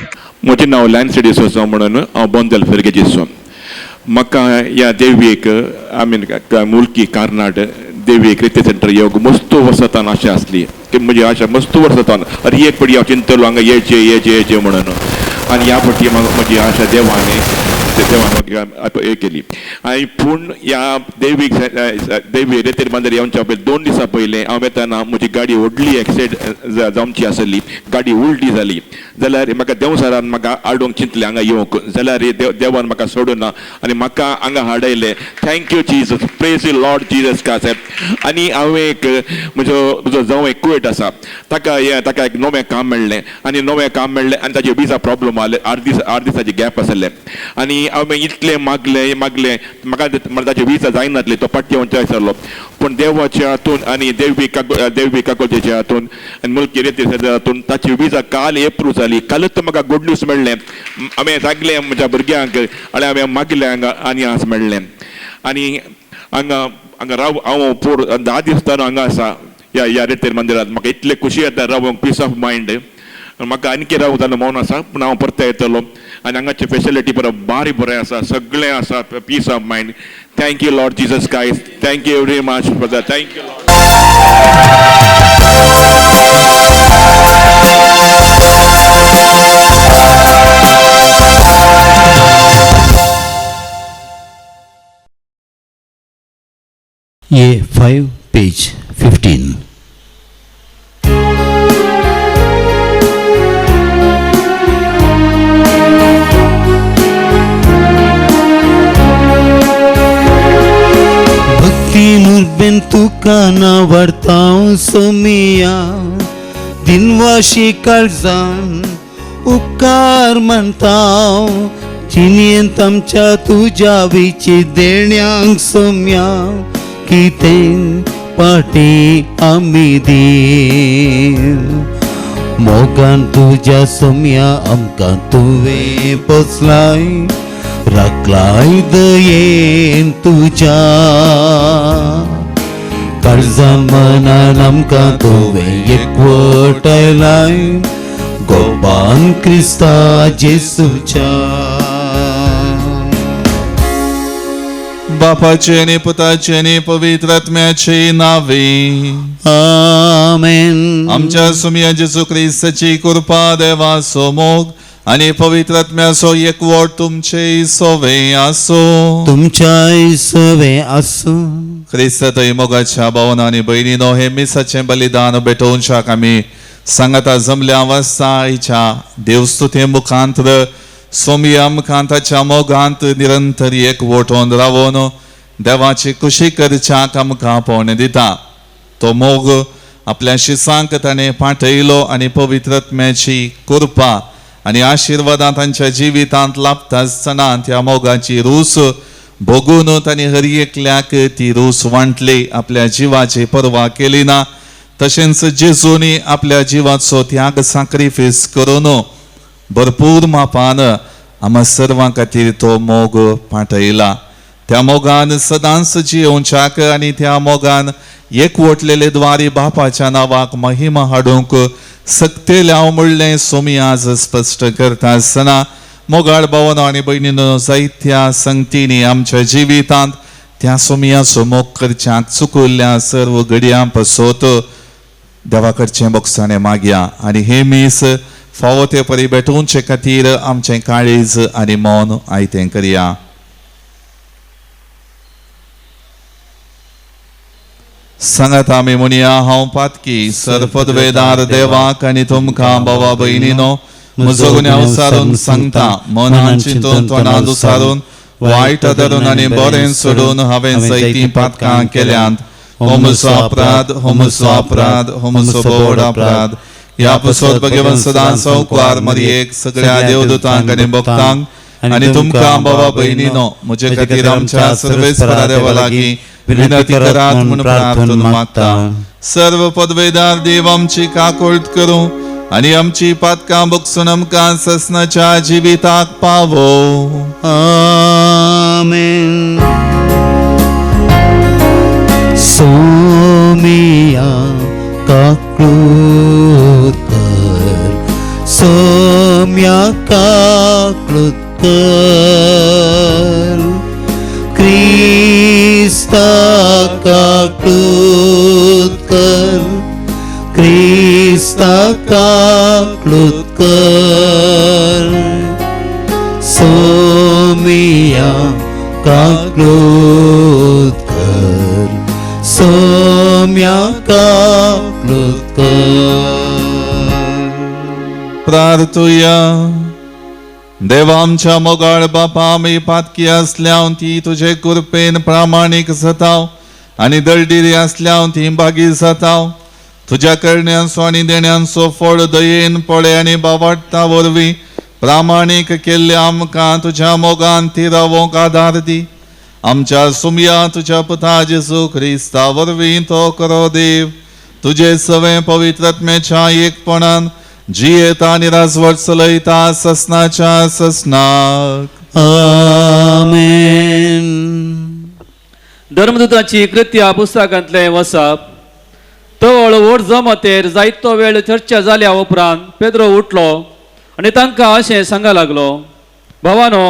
म्हजें नांव लॅन्सी डिसोजा म्हणून हांव बोंदेल फिरगेजीचो. म्हाका ह्या देवीक I mean Mulki Karnat Devi Kristi centre येवंक मस्त वर्सां आशा आसली की म्हजी आशा मस्त वर्सां अरे एक पटी हांव चिंतलो हांगा येचे येचे येचे म्हणून. आनी ह्या पटी म्हाका म्हजी आशा देवान देवान म्हाका हे केली. आनी पूण ह्या देवीक देवी रेतेर मंदिर येवच्या पयलीं 2 दिसां पयलें हांव येताना म्हजी गाडी व्हडली एक्सिडेंट जावची आसली, गाडी उलटी जाली. जाल्यार म्हाका देवसरान म्हाका हाडूंक चिंतलें हांगा येवंक, जाल्यार देवान म्हाका सोडूना आनी म्हाका हांगा हाडयलें. Thank you Jesus, praise you Lord Jesus Christ. आनी हांवें एक म्हजो म्हजो जावं एक कुवेट आसा, ताका हें ताका एक नवें काम मेळ्ळें आनी नवें काम मेळ्ळें आनी ताजे विजा प्रॉब्लम आसले, 8 दिसाचे गॅप आसले. आनी हांवें इतलें मागलें मागलें म्हाका ताचे विजा जायनासली, तो पाटी येवन आसलो. पूण देवाच्या हातून आनी देवी देवी काकोजेच्या हातून आनी मुल्की रेती हातून ताची विजा काल एप्रूव जाली. कालूच म्हाका गुड न्यूज मेळ्ळें. हांवें सांगलें म्हज्या भुरग्यांक आनी हांवें मागलें हांगा आनी आज मेळ्ळें. आनी हांगा हांगा राव हांव पोर 10 दीस हांगा आसा ह्या ह्या रेतेर मंदिरांत. म्हाका इतलें खुशी येता रावंक, पीस ऑफ मायंड. म्हाका आणखी रावंक जालो मौन आसा, पूण हांव परते येतलो. आनी हांगाची फेसिलिटी बरें बारी बरें आसा, सगळें आसा, peace of mind. Thank you Lord Jesus Christ, thank you very much for the thank you Lord. A5 page 15. भक्ती मुरबेन तुका नावडताव सोमिया, दिनवाशी काळजान उपकार मानताव, जिणेंत आमच्या तुज्या विची देण्यांक सोम्या, कितें पाटी आमी दी. मोगान तुज्या सोम्या आमकां तुवें पोसलाय, राखलाय दयेन तुज्या, काळजा मनान आमकां तुवें एकवटायलाय, गोपान क्रिस्ता जेसूच्या. बापाचे आनी पुताचे आनी पवित्र आत्म्याचे नावे आमेन. आमच्या सुमया जेजू क्रिस्ताची कृपा, देवाचो मोग आनी पवित्र आत्म्याचो एकवट तुमचे सोवे आसो. तुमच्याय सवे आसूं. क्रिस्त मोगाच्या भावना आनी भयणीनो, हे मिसाचें बलिदान भेटोवच्याक आमी सांगाता जमल्या वासायच्या देवस्तुते मुखांत सोमया आमकां ताच्या मोगांत निरंतर एकवटून रावून देवाची खुशी करच्याक आमकां पावणे दिता. तो मोग आपल्या शिसांक ताणें पाठयलो आनी पवित्र आत्म्याची कृपा आनी आशिर्वादां तांच्या जिवितांत लाभता आसतना त्या मोगाची रूस भोगून तांणी हर एकल्याक ती रूस वांटली, आपल्या जिवाची पर्वा केली ना. तशेंच जेजूनी आपल्या जिवाचो त्याग साक्रिफीस करून भरपूर मापान आमकां सर्वां खातीर तो मोग पाठयला. त्या मोगान सदांच जियोवच्याक आनी त्या मोगान एकवटलेले द्वारी बापाच्या नांवाक महिमा हाडूंक सक्तेले हांव म्हणलें सोमी आज स्पश्ट करता आसतना मोगाळ भावना आनी भयणीनो, जायत्या संगतींनी आमच्या जिवितांत त्या सोमयाचो मोग करच्याक चुकुल्ल्या सर्व घडयां पसोत देवा कडचें बोगसाणें मागया आनी हे मीस फावो ते परी भेटोवचे खातीर आमचें काळीज आनी मन आयतें करया. सांगात आमी म्हणया, हांव पातकी सरपदवेदार देवाक आनी तुमकां बाबा भयणीनो म्हजो गुन्यांव सारून सांगता, मनान चिंतून तोंडान सारून वायट धरून आनी बरें सोडून हांवें जायतीं पातकां केल्यांत. हो म्हजो अपराध, हो म्हजो अपराध, हो म्हजो बोड अपराध. ह्या पसोत भगवंत सदां संवकार मरयेक सगळ्या देवदूतांक आनी भक्तांक आनी तुमकां बाबा भयणीनो म्हजे खातीर आमच्या सर्वेस्परा देवा लागीं विनंती करात म्हूण प्रार्थना मागता. सर्व पदवेदार देव आमची काकुळट करूं आनी आमची पातकां बगसून आमकां ससनाच्या जिविताक पावो. आमेन. सोमिया काकूत कर, सोम्या काकूत कर, क्रिस्ता काकूत कर, क्रिस्ता काकूत कर, सोमिया सोमिया काकलूत कर, सोम्या काकलूत कर. प्रार्थुया. देवा आमच्या मोगाळ बापा, आमी पातकी आसल्याव ती तुजे कृपेन प्रामाणीक जाताव आनी दळडिरी आसल्याव ती बागी जाताव. तुज्या करण्यांचो आनी देण्यांचो फळ दयेन पळय आनी बावाडटा वरवीं प्रामाणीक केल्ले आमकां तुज्या मोगान ती रावोंक आदार दी. आमच्या सुमया तुज्या पुता जेजू क्रिस्ता वरवीं तो करो देव. तुजे सवें पवित्रत्म्याच्या एकपणान जियेता आनी राजवट चलयता ससनाच्या ससनाक. आमेन. धर्मदूताची कृत्या पुस्तकांतले वसप. तवळ व्हड जमतेर जायतो वेळ चर्चा जाल्या उपरांत पेद्रो उठलो आनी तांकां अशें सांगा लागलो, भावानो,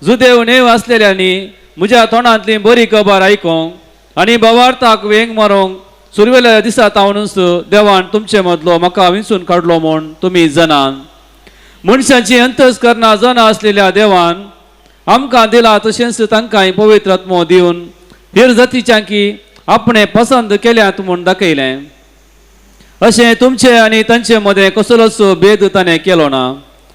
जुदेव नेव आसलेल्यांनी म्हज्या तोंडांतली बरी खबर आयकूंक आनी भावार्थाक वेंग मारूंक सुरवेल्या दिसा तावनूच देवान तुमचे मदलो म्हाका विंचून काडलो म्हूण तुमी जाणात. मनशाची अंतस्करणां जाणा आसलेल्या देवान आमकां दिला तशेंच तांकांय पवित्र आत्मो दिवन हेर जातीच्यांकी आपणें पसंत केल्यात म्हूण दाखयलें. अशें तुमचे आनी तांचे मदें कसलोच भेद ताणें केलो ना,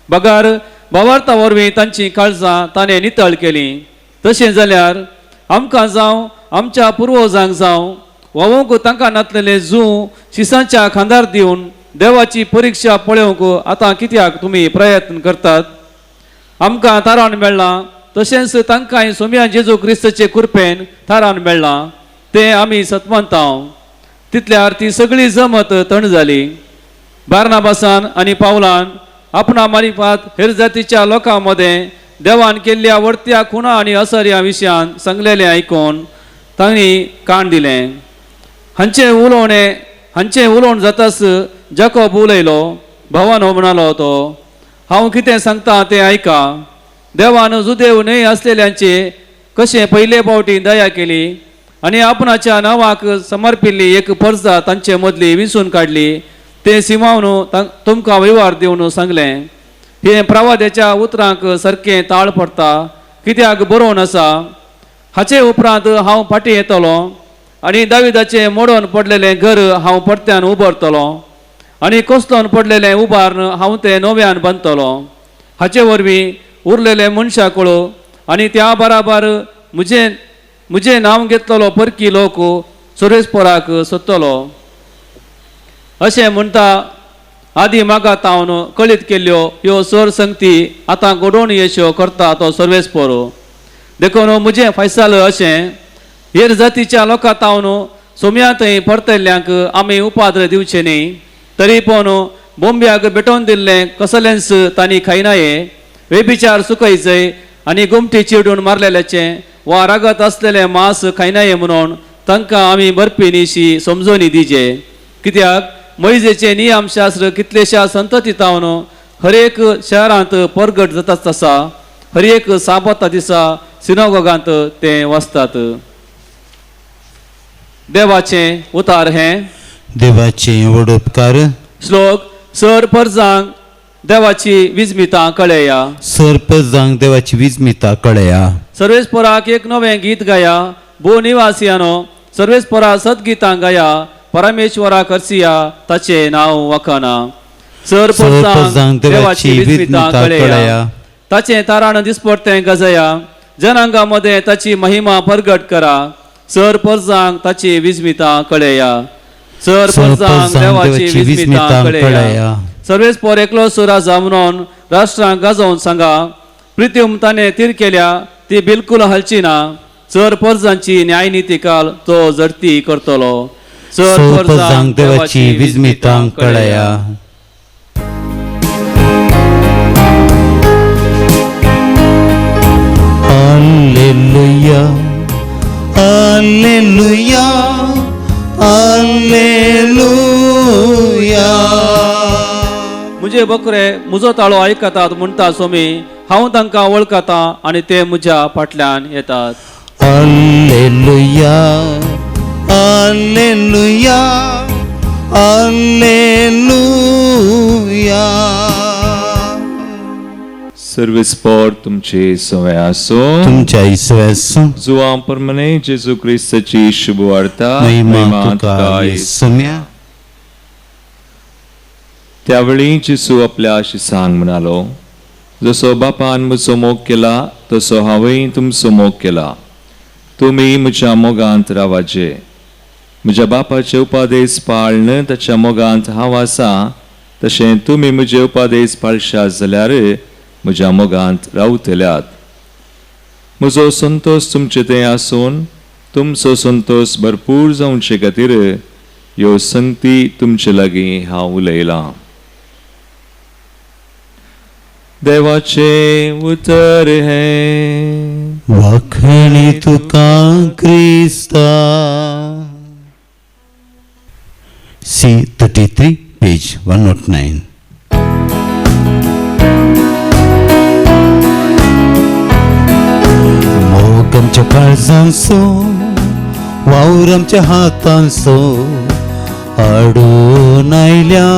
बगर भावार्था वरवीं तांचीं काळजां ताणें नितळ केलीं. तशें जाल्यार आमकां जावं आमच्या पुर्वजांक जावं व्हांवूंक तांकां नातलेलें जूं शिसांच्या खांदार दिवन देवाची परिक्षा पळोवंक आतां कित्याक तुमी प्रयत्न करतात? आमकां तारान मेळ्ळां तशेंच तांकांय सोम्या जेजू क्रिस्ताचे कृपेन थारान मेळ्ळां तें आमी सतमंताव. तितल्यार ती सगळी जमत थंड जाली. बार्नाबासान आनी पावलान आपणा मारिफात हेर जातीच्या लोकां मदें देवान केल्ल्या व्हडत्या खुणा आनी असर्या विशयान सांगलेलें आयकून तांणी काण दिलें. हांचें उलोवण जाताच जाकोब उलयलो. भावानो म्हणालो तो, हांव कितें सांगता तें आयका. देवान जुदेव न्हय आसलेल्यांचे कशें पयले फावटी दया केली आनी आपणाच्या नांवाक समर्पिल्ली एक परजा तांचे मदली विंचून काडली तें सिमावन तुमकां वेव्हार दिवन सांगलें. हें प्रवाद्याच्या उतरांक सारकें ताळ पडटा, कित्याक बरोवन आसा, हाचे उपरांत हांव फाटीं येतलो आनी दाविदाचें मोडून पडलेलें घर हांव परत्यान उबारतलो आनी कोसलोन पडलेलें उबारून हांव तें नव्यान बांदतलो. हाचे वरवीं उरलेले मनशां कळो आनी त्या बराबर म्हजें म्हजें नांव घेतलेलो परकी लोक सुरेशपोराक सोदतलो. अशें म्हणटा आदी मागा तावन कळीत केल्ल्यो ह्यो सर संगती आतां घडोवन येश्यो करता तो सर्वेस्पोर. देखून म्हजें फैसाल अशें, हेर जातीच्या लोकां तावन सोम्या थंय परतल्ल्यांक आमी उपाद्र दिवचे न्ही, तरी पूण बोंब्याक भेटोवन दिल्लें कसलेंच तांणी खायनाये. वेबिचार सुकयचय आनी गोमटी चिडून मारलेल्याचें वा रागत आसलेलें मांस खायनाये म्हणून तांकां आमी बरपी न्हीशी समजोनी दिजे. कित्याक मैजेचें नियमशास्त्र कितलेश्या संतती तावन हर एक शहरांत परगट जाताच आसा. हर एक साबाता दिसा सिनागोगांत ते वाचतात. देवाचें उतार हें देवाचें व्हड उपकार. श्लोक सर परजांक देवाची विजमितां कळया. सर परजांक देवाची विजमितां कळया. सर्वेस्पोराक एक नवें गीत गाया, भो निवासियानो सर्वेस्पोरा सद्गितां गाया. परमेश्वरा करसिया ताचें नांव वखाना. सर परजांक देवाची विजमितां कळया. ताचें ताराण दिसपडतें गजया. जनांगा मदें ताची महिमा परगट करा. सर परजांक ताची विजमितां कळया. सर परजांक देवाची विजमितां कळया. सर्वेस्पोर एकलो सुरा म्हणून राष्ट्रांक गाजोवन सांगा. प्रित्युम ताणें तीर केल्या ती बिलकूल हालची ना. सर परजांची न्यायनिती काल तो जडती करतलो. सर परजांक देवाची विजमितां कळया. Alleluia, alleluia, alleluia. म्हजे बकरे म्हजो ताळो आयकतात म्हणटा स्वामी, हांव तांकां वळखता आनी ते म्हज्या फाटल्यान येतात. Alleluia, alleluia, alleluia. सर्वेस्पोर तुमचे सवय आसूं. तुमच्या इसव्यासूं. जुवां परमने जेजू क्रिस्ताची शुभवार्ता. महिमा तुका येसुम्या. त्यावेळी जेजू आपल्या शिसांक म्हणालो, जसो बापान म्हजो मोग केला तसो हांवें तुमचो मोग केला. तुमी म्हज्या मोगांत रावाचे. म्हज्या बापाचे उपादेश पाळन ताच्या मोगांत हांव आसा तशें तुमी म्हजे उपादेश पाळशात जाल्यार म्हज्या मोगांत रावतल्यात. म्हजो संतोश तुमचे थंय आसून तुमचो संतोश भरपूर जावचे खातीर ह्यो संगती तुमचे लागीं हांव उलयलां. देवाचें उतर हें. वाखणी तुका क्रिस्ता. C33 page 109. मोग आमच्या काळजांचो, वावर आमच्या हातांचो, हाडून आयल्या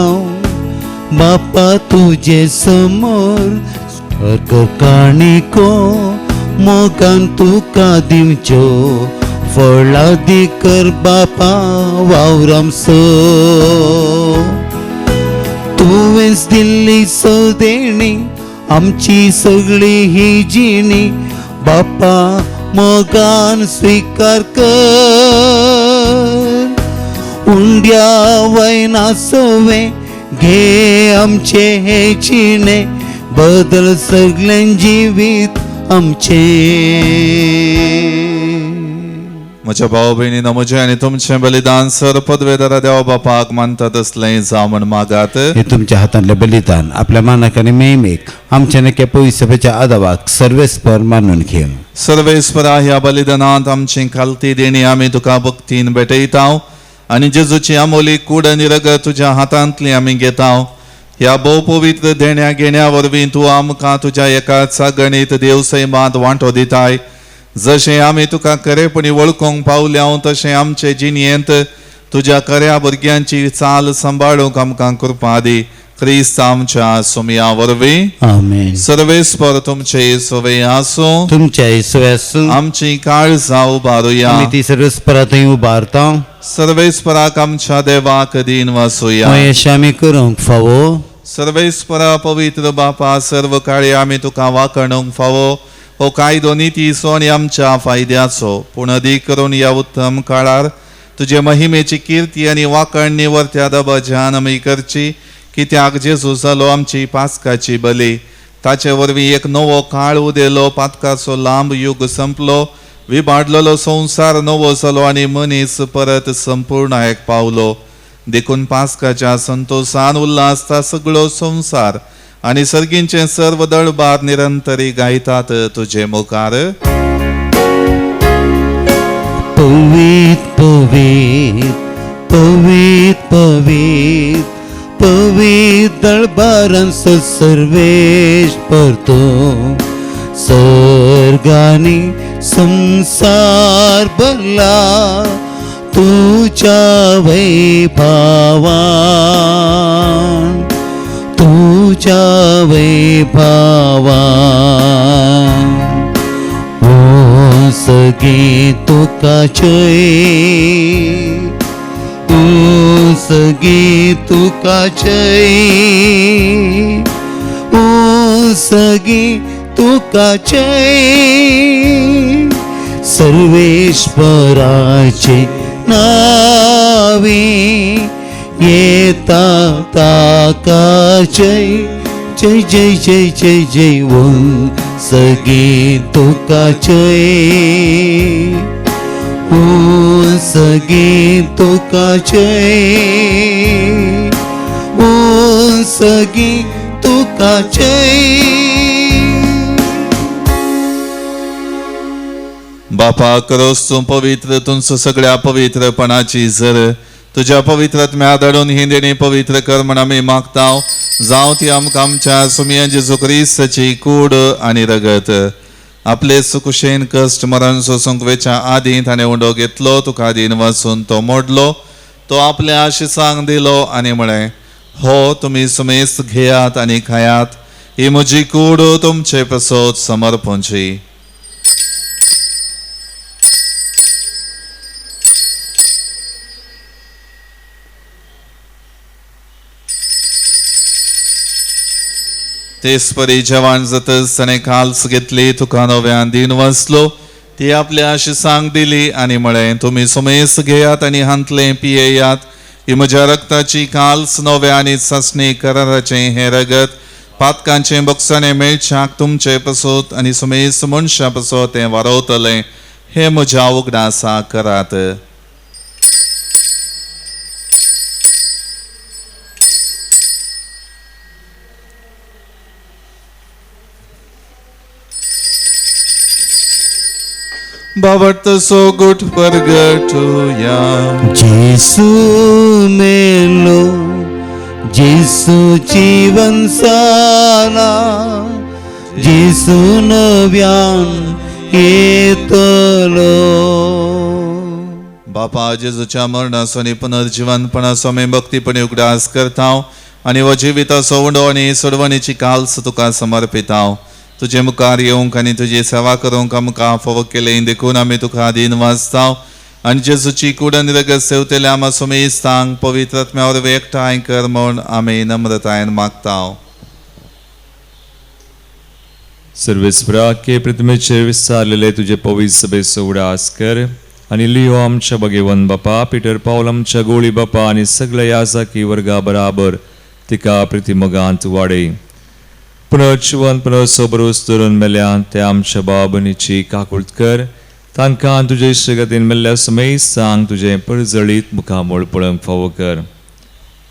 बापा तुजे समोर. कर काणिको मोगान तुका दिवच्यो, फळादी कर बापा वावर आमचो. तुवेंच दिल्ली सदेणी आमची सगळी ही जिणी, बापा मोगान स्विकार कर. उंड्या वयना सवे घे आमचे हे जिणे, बदल सगळें जिवीत आमचे. म्हज्या भाव भयणीनो, म्हजें आनी तुमचें बलिदान सर पदवेदारा देवा बापाक मानता तसलें जावं म्हण मागात. हे तुमच्या हातांतलें बलिदान आपल्या मानाक आनी मेहमेक आमच्या नक्या पवित्रसभेच्या आदावाक सर्वेस्पर मानून घेवन. सर्वेस्परा, ह्या बलिदानांत आमची खालती देणी आमी तुका भक्तीन भेटयता आनी जेजूची आमोली कूड आनी रगत तुज्या हातांतली आमी घेता. ह्या भोव पवित्र देण्या घेण्या वरवीं तूं आमकां तुज्या एकाच गणीत देवसैमांत वांटो दिताय. जशें आमी तुका खरेपणी वळखूंक पावल्या तशें आमचे जिणेंत तुज्या खऱ्या भुरग्यांची चाल सांबाळूंक आमकां कृपा दी. क्रिस्त आमच्या सुमया वरवीं. आमेन. सर्वेस्पर तुमचे सवय आसूं. तुमच्या इसव्यासूं. आमची काळजां उबारुया. आमी ती सर्वेस्परा थंय उबारता. सर्वेस्पराक आमच्या देवाक दीन वासूया. मयेश आमी करूंक फावो. सर्वेस्परा, पवित्र बापा, सर्व काळी आमी तुका वाखणूंक फावो. हो कायदो नितीचो आनी आमच्या फायद्याचो, पूण अदीक करून ह्या उत्तम काळार तुजे महिमेची किर्ती आनी वाखणणी वर्त्या दबाज्यान आमी करची. कित्याक जेजू जालो आमची पास्काची बली. ताचे वरवीं एक नवो काळ उदेलो, पातकाचो लांब युग संपलो, विबाडलेलो संवसार नवो जालो आनी मनीस परत संपूर्णायक पावलो. देखून पास्काच्या संतोशान उल्हासता सगळो संवसार आनी सर्गींचे सर्व दळबार निरंतरी गायतात तुजे मुखार. पवीत पवीत पवीत पवीत पवीत दळबारांचो सर्वेश परतो, सर्गानी संसार भरला तुझ्या वैभावान, तुझ्या वैभावान. ओ सगळी तुका जय, ओ सगळी तुका जय, ओ सगळी तुका जय. सर्वेश्वराचे नावे येता ताका जय जय जय जय जय जय. ओ सगळी तुका जय, ओ सगळी तुका जय, ओ सगळी तुका जय. बापा, करोस तूं पवित्र तुमचो सगळ्या पवित्रपणाची जर तुज्या पवित्र आत्म्या धाडून ही देणी पवित्र कर म्हण आमी मागता. जावं ती आमकां आमच्या सुमया जेजू क्रिस्ताची कूड आनी रगत. आपले सुकुशेन कश्ट मरण सोसूंक वेच्या आदीं ताणें उंडो घेतलो, तुका दीन वाचून तो मोडलो, तो आपल्या आशिसांक दिलो आनी म्हळें, हो तुमी सुमेस्त घेयात आनी खायात. ही म्हजी कूड तुमचे पसत समर्पणची. तेच परी जेवण जातच ताणें काल्स घेतली, तुका नव्यान दिन वाचलो, ती आपल्या आशिसांक दिली आनी म्हळें, तुमी सुमेस घेयात आनी हांतलें पियेयात. ही म्हज्या रक्ताची काल्स, नव्या आनी सासणी कराराचें हें रगत पातकांचें बक्षाणें मेळच्याक तुमचे पसत आनी सुमेस मनशां पसत तें वारवतलें. हें म्हज्या उगडासा करात. बाबत सो गुट परगटुया. जेसू मेलो, जेसू जीवन साला, जेसू नव्यान येतलो. बापा, जेजूच्या मरणाचो आनी पुनर्जिवनपणाचो आमी भक्तीपणी उगडास करता आनी हो जिविताचो उंडो आनी सोडवणीची काल्स तुका समर्पिता. तुजे मुखार येवंक आनी तुजी सेवा करूंक आमकां फावो केलें देखून आमी तुका दीन वाचता आनी जेजूची कूड आनी रगत सेवतल्या आमा सुमेस्तांक पवित्र आत्म्या वरवीं एकठांय कर म्हूण आमी नम्रतायेन मागता. सर्वेस्परा के प्रतिमेचेर विस्तारलेले तुजे पवित्र सभेचो उगडास कर आनी लियो आमच्या भगेवन बापा, पिटर पावल आमच्या गोळी बापा आनी सगळ्या याजाकी वर्गा बराबर तिका प्रतिमोगांत वाडय. पुनर्जिवन पुनर्सो भरोस धरून मेल्या ते आमच्या बाबनीची काकूळत कर. तांकां तुजे इश्टगतीन मेल्ल्या समेस्तांक तुजें परजळीत मुखामळ पळोवंक फावो कर.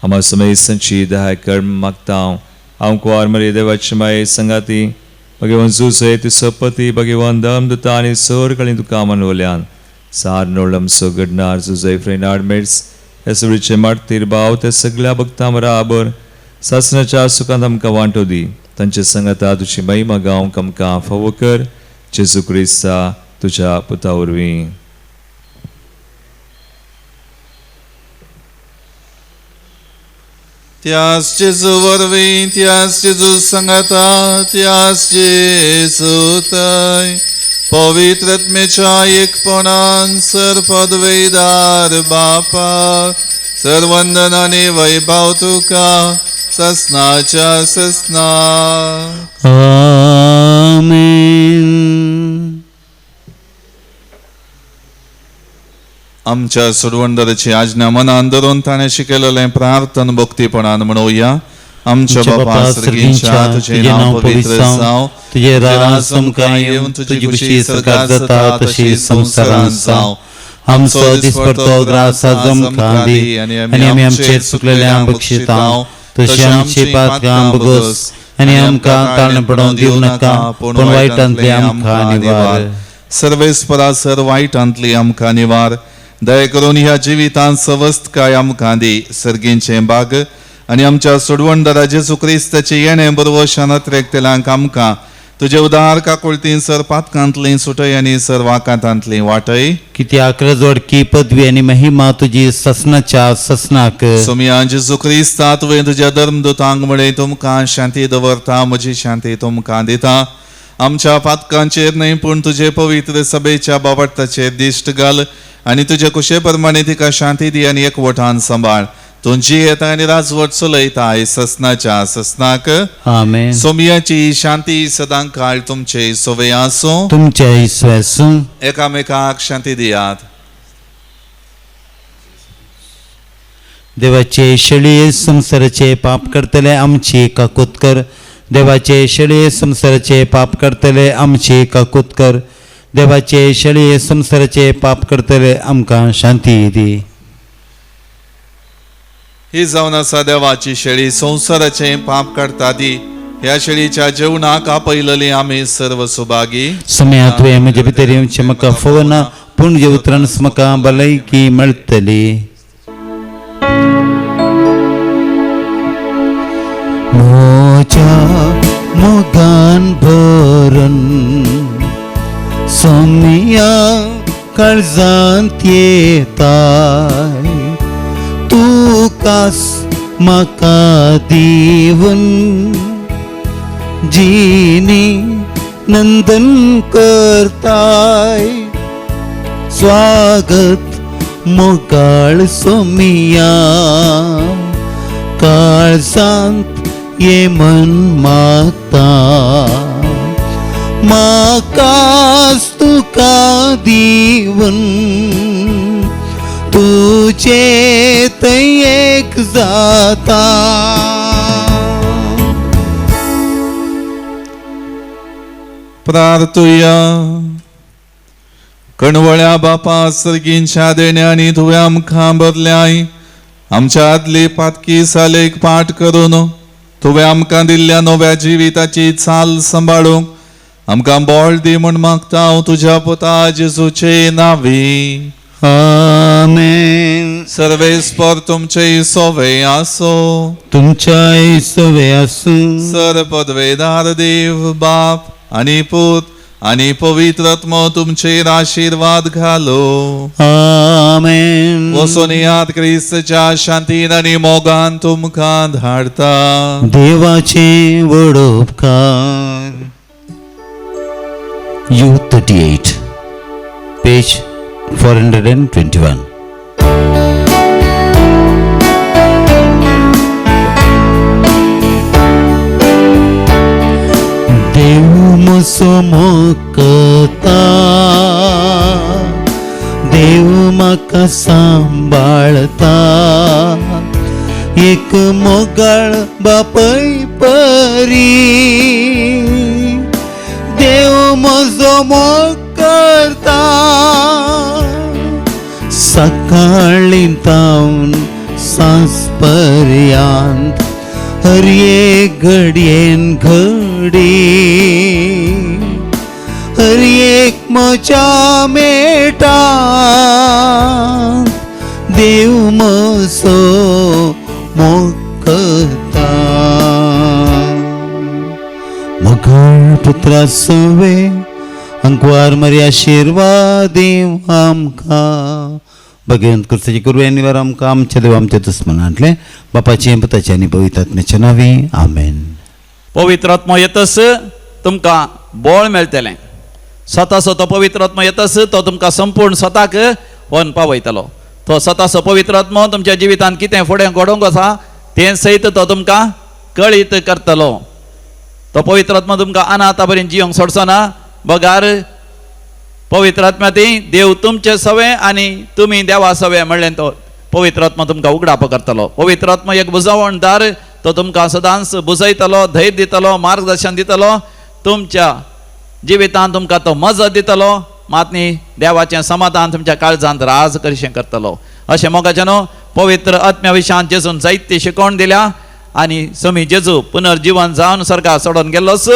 आमा समेस्तांची दया कर मागता. हांव कुवार मरे देवाची माये संगाती भगवान जुसे तिसपती भगवान दम दुता आनी सर कळी तुका मनवल्यान सार नोळमसो घडणार जुजय फ्रेनाड मेट्स ह्या सगळीचे मार्तीर भाव त्या सगळ्या भक्तां बराबर सासणाच्या सुखांत आमकां वांटो दी. तांचे संगाता तुजी महिमा गावंक आमकां फावो कर. जेजू क्रिस्ता तुज्या पुता वरवीं. त्यास जेजू वरवीं, त्यास जेजू संगाता, त्यास जेजू थंय पवित्र आत्म्याच्या एकपणान सर पदवेदार बापा, सर्वंदन आनी वैभव तुका ससनाच्या ससना. आमेन. आमच्या सोडवणदाराची आज्ञा मनान धरून ताणें शिकयलेलें प्रार्थन भक्तीपणान म्हणोवया. आमच्या बापा सर्गींच्या, तुजें नांव पवित्र जावं, तुजें राज आमकां येवं, तुजी खुशी स्वर्गात जाता तशी संवसारांत जावं. आमचो दिसपडतो ग्रास आज आमकां दी आनी आमी आमचे चुकलेल्यांक बक्षिता तशी आमची पातकां भोगोस आनी आमकां ताळण पडोवंक दिवं नाका, पूण वायटांतली आमकां निवार. सर्वेस्परा सर वायटांतली आमकां निवार. दया करून ह्या जिवितांत सवस्तकाय आमकां दी. सर्गींचें बाग आनी आमच्या सोडवणदारा जेजू क्रिस्ताचें येणें बरवशान अत्रेकतल्यांक आमकां तुजे उदार काकुळतीन सर पातकांतली सुटय आनी सर वाकांतांतली वाटय. कित्याक रजवडकी पदवी आनी महिमा तुजी ससनाच्या ससनाक. सोमया जेजू क्रिस्ता, तुवें तुज्या धर्मदूतांक म्हळें, तुमकां शांती दवरता, म्हजी शांती तुमकां दिता. आमच्या पातकांचेर न्हय पूण तुजे पवित्र सभेच्या बाबडताचेर दिश्ट घाल आनी तुजे कुशे प्रमाणे तिका शांती दी आनी एकवटान सांबाळ. तूं जियेता आनी राजवट चलयता ससनाच्या ससनाक. आमेन. सोमयाची शांती सदां काळ तुमचे सोवे आसूं. तुमचे विश्वासूं. एकामेकाक शांती दियात. देवाचे शेळये संवसाराचे पाप करतले आमची काकूत कर. देवाचे शेळये संवसाराचे पाप करतले आमची काकूत कर. देवाचे शेळये संवसाराचे पाप करतले आमकां शांती दी. ही जावन आसा देवाची शेळी, संवसाराचें पाप काडटा ती. ह्या शेळीच्या जेवणाक आपयलेली आमी सर्व सुभागी. समया तुवें म्हजे भितर येवचें म्हाका फोवना, पूण जे उतरान म्हाका भलायकी मेळटली. म्हज्या मोगान भरून सोमिया काळजांत येताय, तुकास म्हाका दिवन जिनी नंदन करताय. स्वागत मोगाळ सोमिया, काळजांत ये मन मागता, म्हाकाच तुका दिवन तुजे थंय एक जाता. प्रार्थुया. कणवळ्या बापा, सर्गींच्या देण्यांनी तुवें आमकां भरल्याय, आमच्या आदली पातकी सालेक पाठ करून तुवें आमकां दिल्ल्या नव्या जिविताची चाल सांबाळूंक आमकां बळ दी म्हूण मागता हांव तुज्या पुता जेजूचे नांवी. आमेन. सर्वेस्पर तुमचे सोवे आसो. तुमच्याय सवे आसूं. सर पदवेदार देव बाप आनी पूत आनी पवित्र आत्मो तुमचेर आशिर्वाद घालो. आमेन. वचून याद क्रिस्तच्या शांतीन आनी मोगान तुमकां धाडता. देवाचे व्हड उपकार. U38, page 421. देव म्हजो मोगता, देव म्हाका सांबाळता, एक मोगाळ बापय परी देव म्हजो मोग करता. सकाळीं तावन सांज पर्यांत हर एक घडयेन घडी, हर एक म्हज्या मेटांत देव म्हजो मोग करता. मोगाळ पुत्रा सवे अंकवार मरी आशिर्वाद देव आमकां. भगवंत क्रिस्ताची कृपा निवार आमकां आमच्या देव आमच्या दुस्मनांतले बापाचे पुताचे आनी पवित्र आत्म्याच्या नांवी. आमेन. पवित्र आत्मो येतस तुमकां बळ मेळटलें. स्वताचो तो पवित्र आत्मो येतस तो तुमकां संपूर्ण स्वताक व्हरून पावयतलो. तो स्वताचो पवित्र आत्मो तुमच्या जिवितांत कितें फुडें घडोवंक आसा तें सयत तो तुमकां कळीत करतलो. तो पवित्र आत्मो तुमकां अनाथा बरें जियोंक सोडचो ना, बगार पवित्र आत्म्या देव तुमचे सवे आनी तुमी देवा सवे म्हणलें तो पवित्र आत्मा तुमकां उगडाप करतलो. पवित्र आत्मा एक बुजवणदार, तो तुमकां सदांच बुजयतलो, धैर्य दितलो, मार्गदर्शन दितलो, तुमच्या जिवितांत तुमकां तो मजत दितलो, मात न्ही देवाचें समाधान तुमच्या काळजांत राज करिशें करतलो. अशें मोगाचें न्हू पवित्र आत्म्या विशयान जेजून जायती शिकवण दिल्या आनी समी जेजू पुनर्जिवन जावन स्वर्गार सोडून गेल्लोच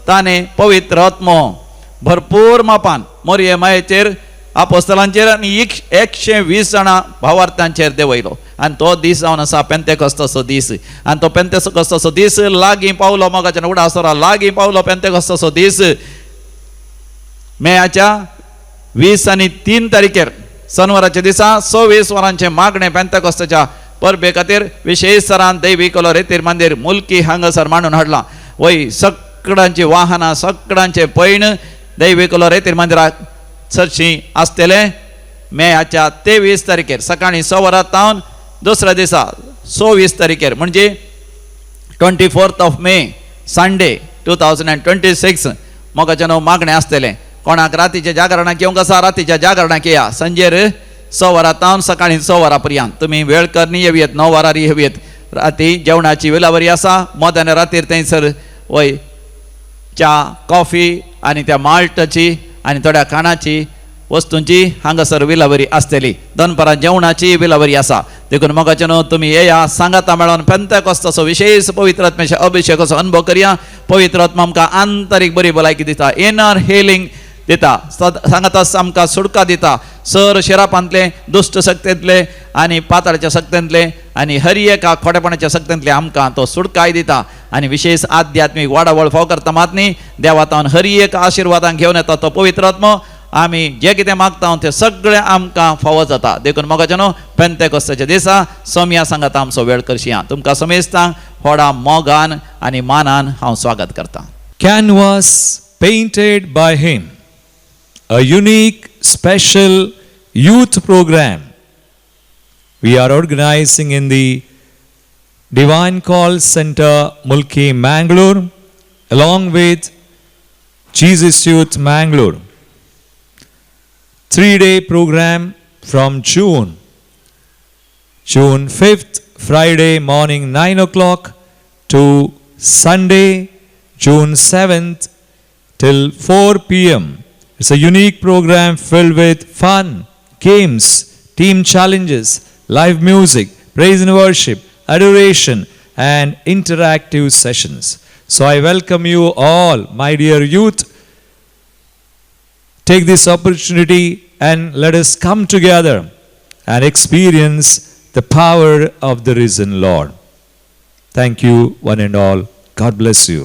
ताणें पवित्र आत्मो भरपूर मापान मोरये मायेचेर आपोस्तलांचेर आनी 120 जाणां भावार्थांचेर देंवयलो. आनी तो दीस जावन आसा पेंतेकोस्ताचो दीस. आनी तो पेंतेकोस्ताचो दीस लागीं पावलो मोगाच्यान उडासरा लागीं पावलो. पेंतेकोस्ताचो दीस मेयाच्या 20 आनी 3 तारखेर शनिवाराच्या दिसा 26 वरांचें मागणें पेंतेकोस्ताच्या परबे खातीर विशेष सरान दैवी कलो रेतीर मंदीर मुलकी हांगासर मांडून हाडलां. वय सगळ्यांची वाहनां सगळ्यांचे पैण दैवी कलो रेतीर मंदिराक चडशीं आसतलें. मेयाच्या 23 तारखेर सकाळीं 6 वरां तावन दुसऱ्या दिसा 26 तारखेर म्हणजे 24 मे संडे 2026 मोगाचें न्हू मागणें आसतलें. कोणाक रातीच्या जागरणाक येवंक आसा रातीच्या जागरणाक येया. सांजेर 6 वरां तावन सकाळीं 6 वरां पर्यंत तुमी वेळ करनी येवयेत, 9 वरार येवयेत. राती जेवणाची विलावरी आसा. मध्यान रातीर थंयसर वय च्या कॉफी आनी त्या माल्टाची आनी थोड्या खाणाची वस्तूंची हांगासर विलावरी आसतली. दनपारां जेवणाची विलावरी आसा. देखून मोगाचें न्हू तुमी येया सांगाता मेळोन पेंतेकोस्ताचो विशेष पवित्र आत्म्याच्या अभिषेकाचो अनुभव करया. पवित्र आत्मा आमकां आंतरीक बरी भलायकी दिता, इनर हिलिंग दिता, सांगाताच आमकां सुटका दिता. सर शिरापांतले दुश्ट शक्तेंतले आनी पाताळाच्या शक्तेंतले आनी हर एका खोटेपणाच्या शक्तेंतले आमकां तो सुटकाय दिता. आनी विशेष आध्यात्मीक वाडावळ फाव करता मात न्ही देवातावन हर एक आशिर्वादान घेवन येता तो पवित्र आत्मो. आमी जे कितें मागता तें सगळें आमकां फावो जाता. देखून मोगाचें न्हू पेंतेकोस्ताच्या दिसा सोमया सांगाता आमचो वेळ करशिया. तुमकां समेस्तांक व्हडा मोगान आनी मानान हांव स्वागत करतां. Canvas painted by him. A unique special youth program we are organizing in the Divine Call Center, Mulki, Mangalore, along with Jesus Youth Mangalore. 3-day program from June 5th, Friday morning 9 o'clock to Sunday, June 7th till 4 p.m. It's a unique program filled with fun, games, team challenges, live music, praise and worship, adoration, and interactive sessions. So I welcome you all, my dear youth. Take this opportunity and let us come together and experience the power of the risen Lord. Thank you, one and all. God bless you.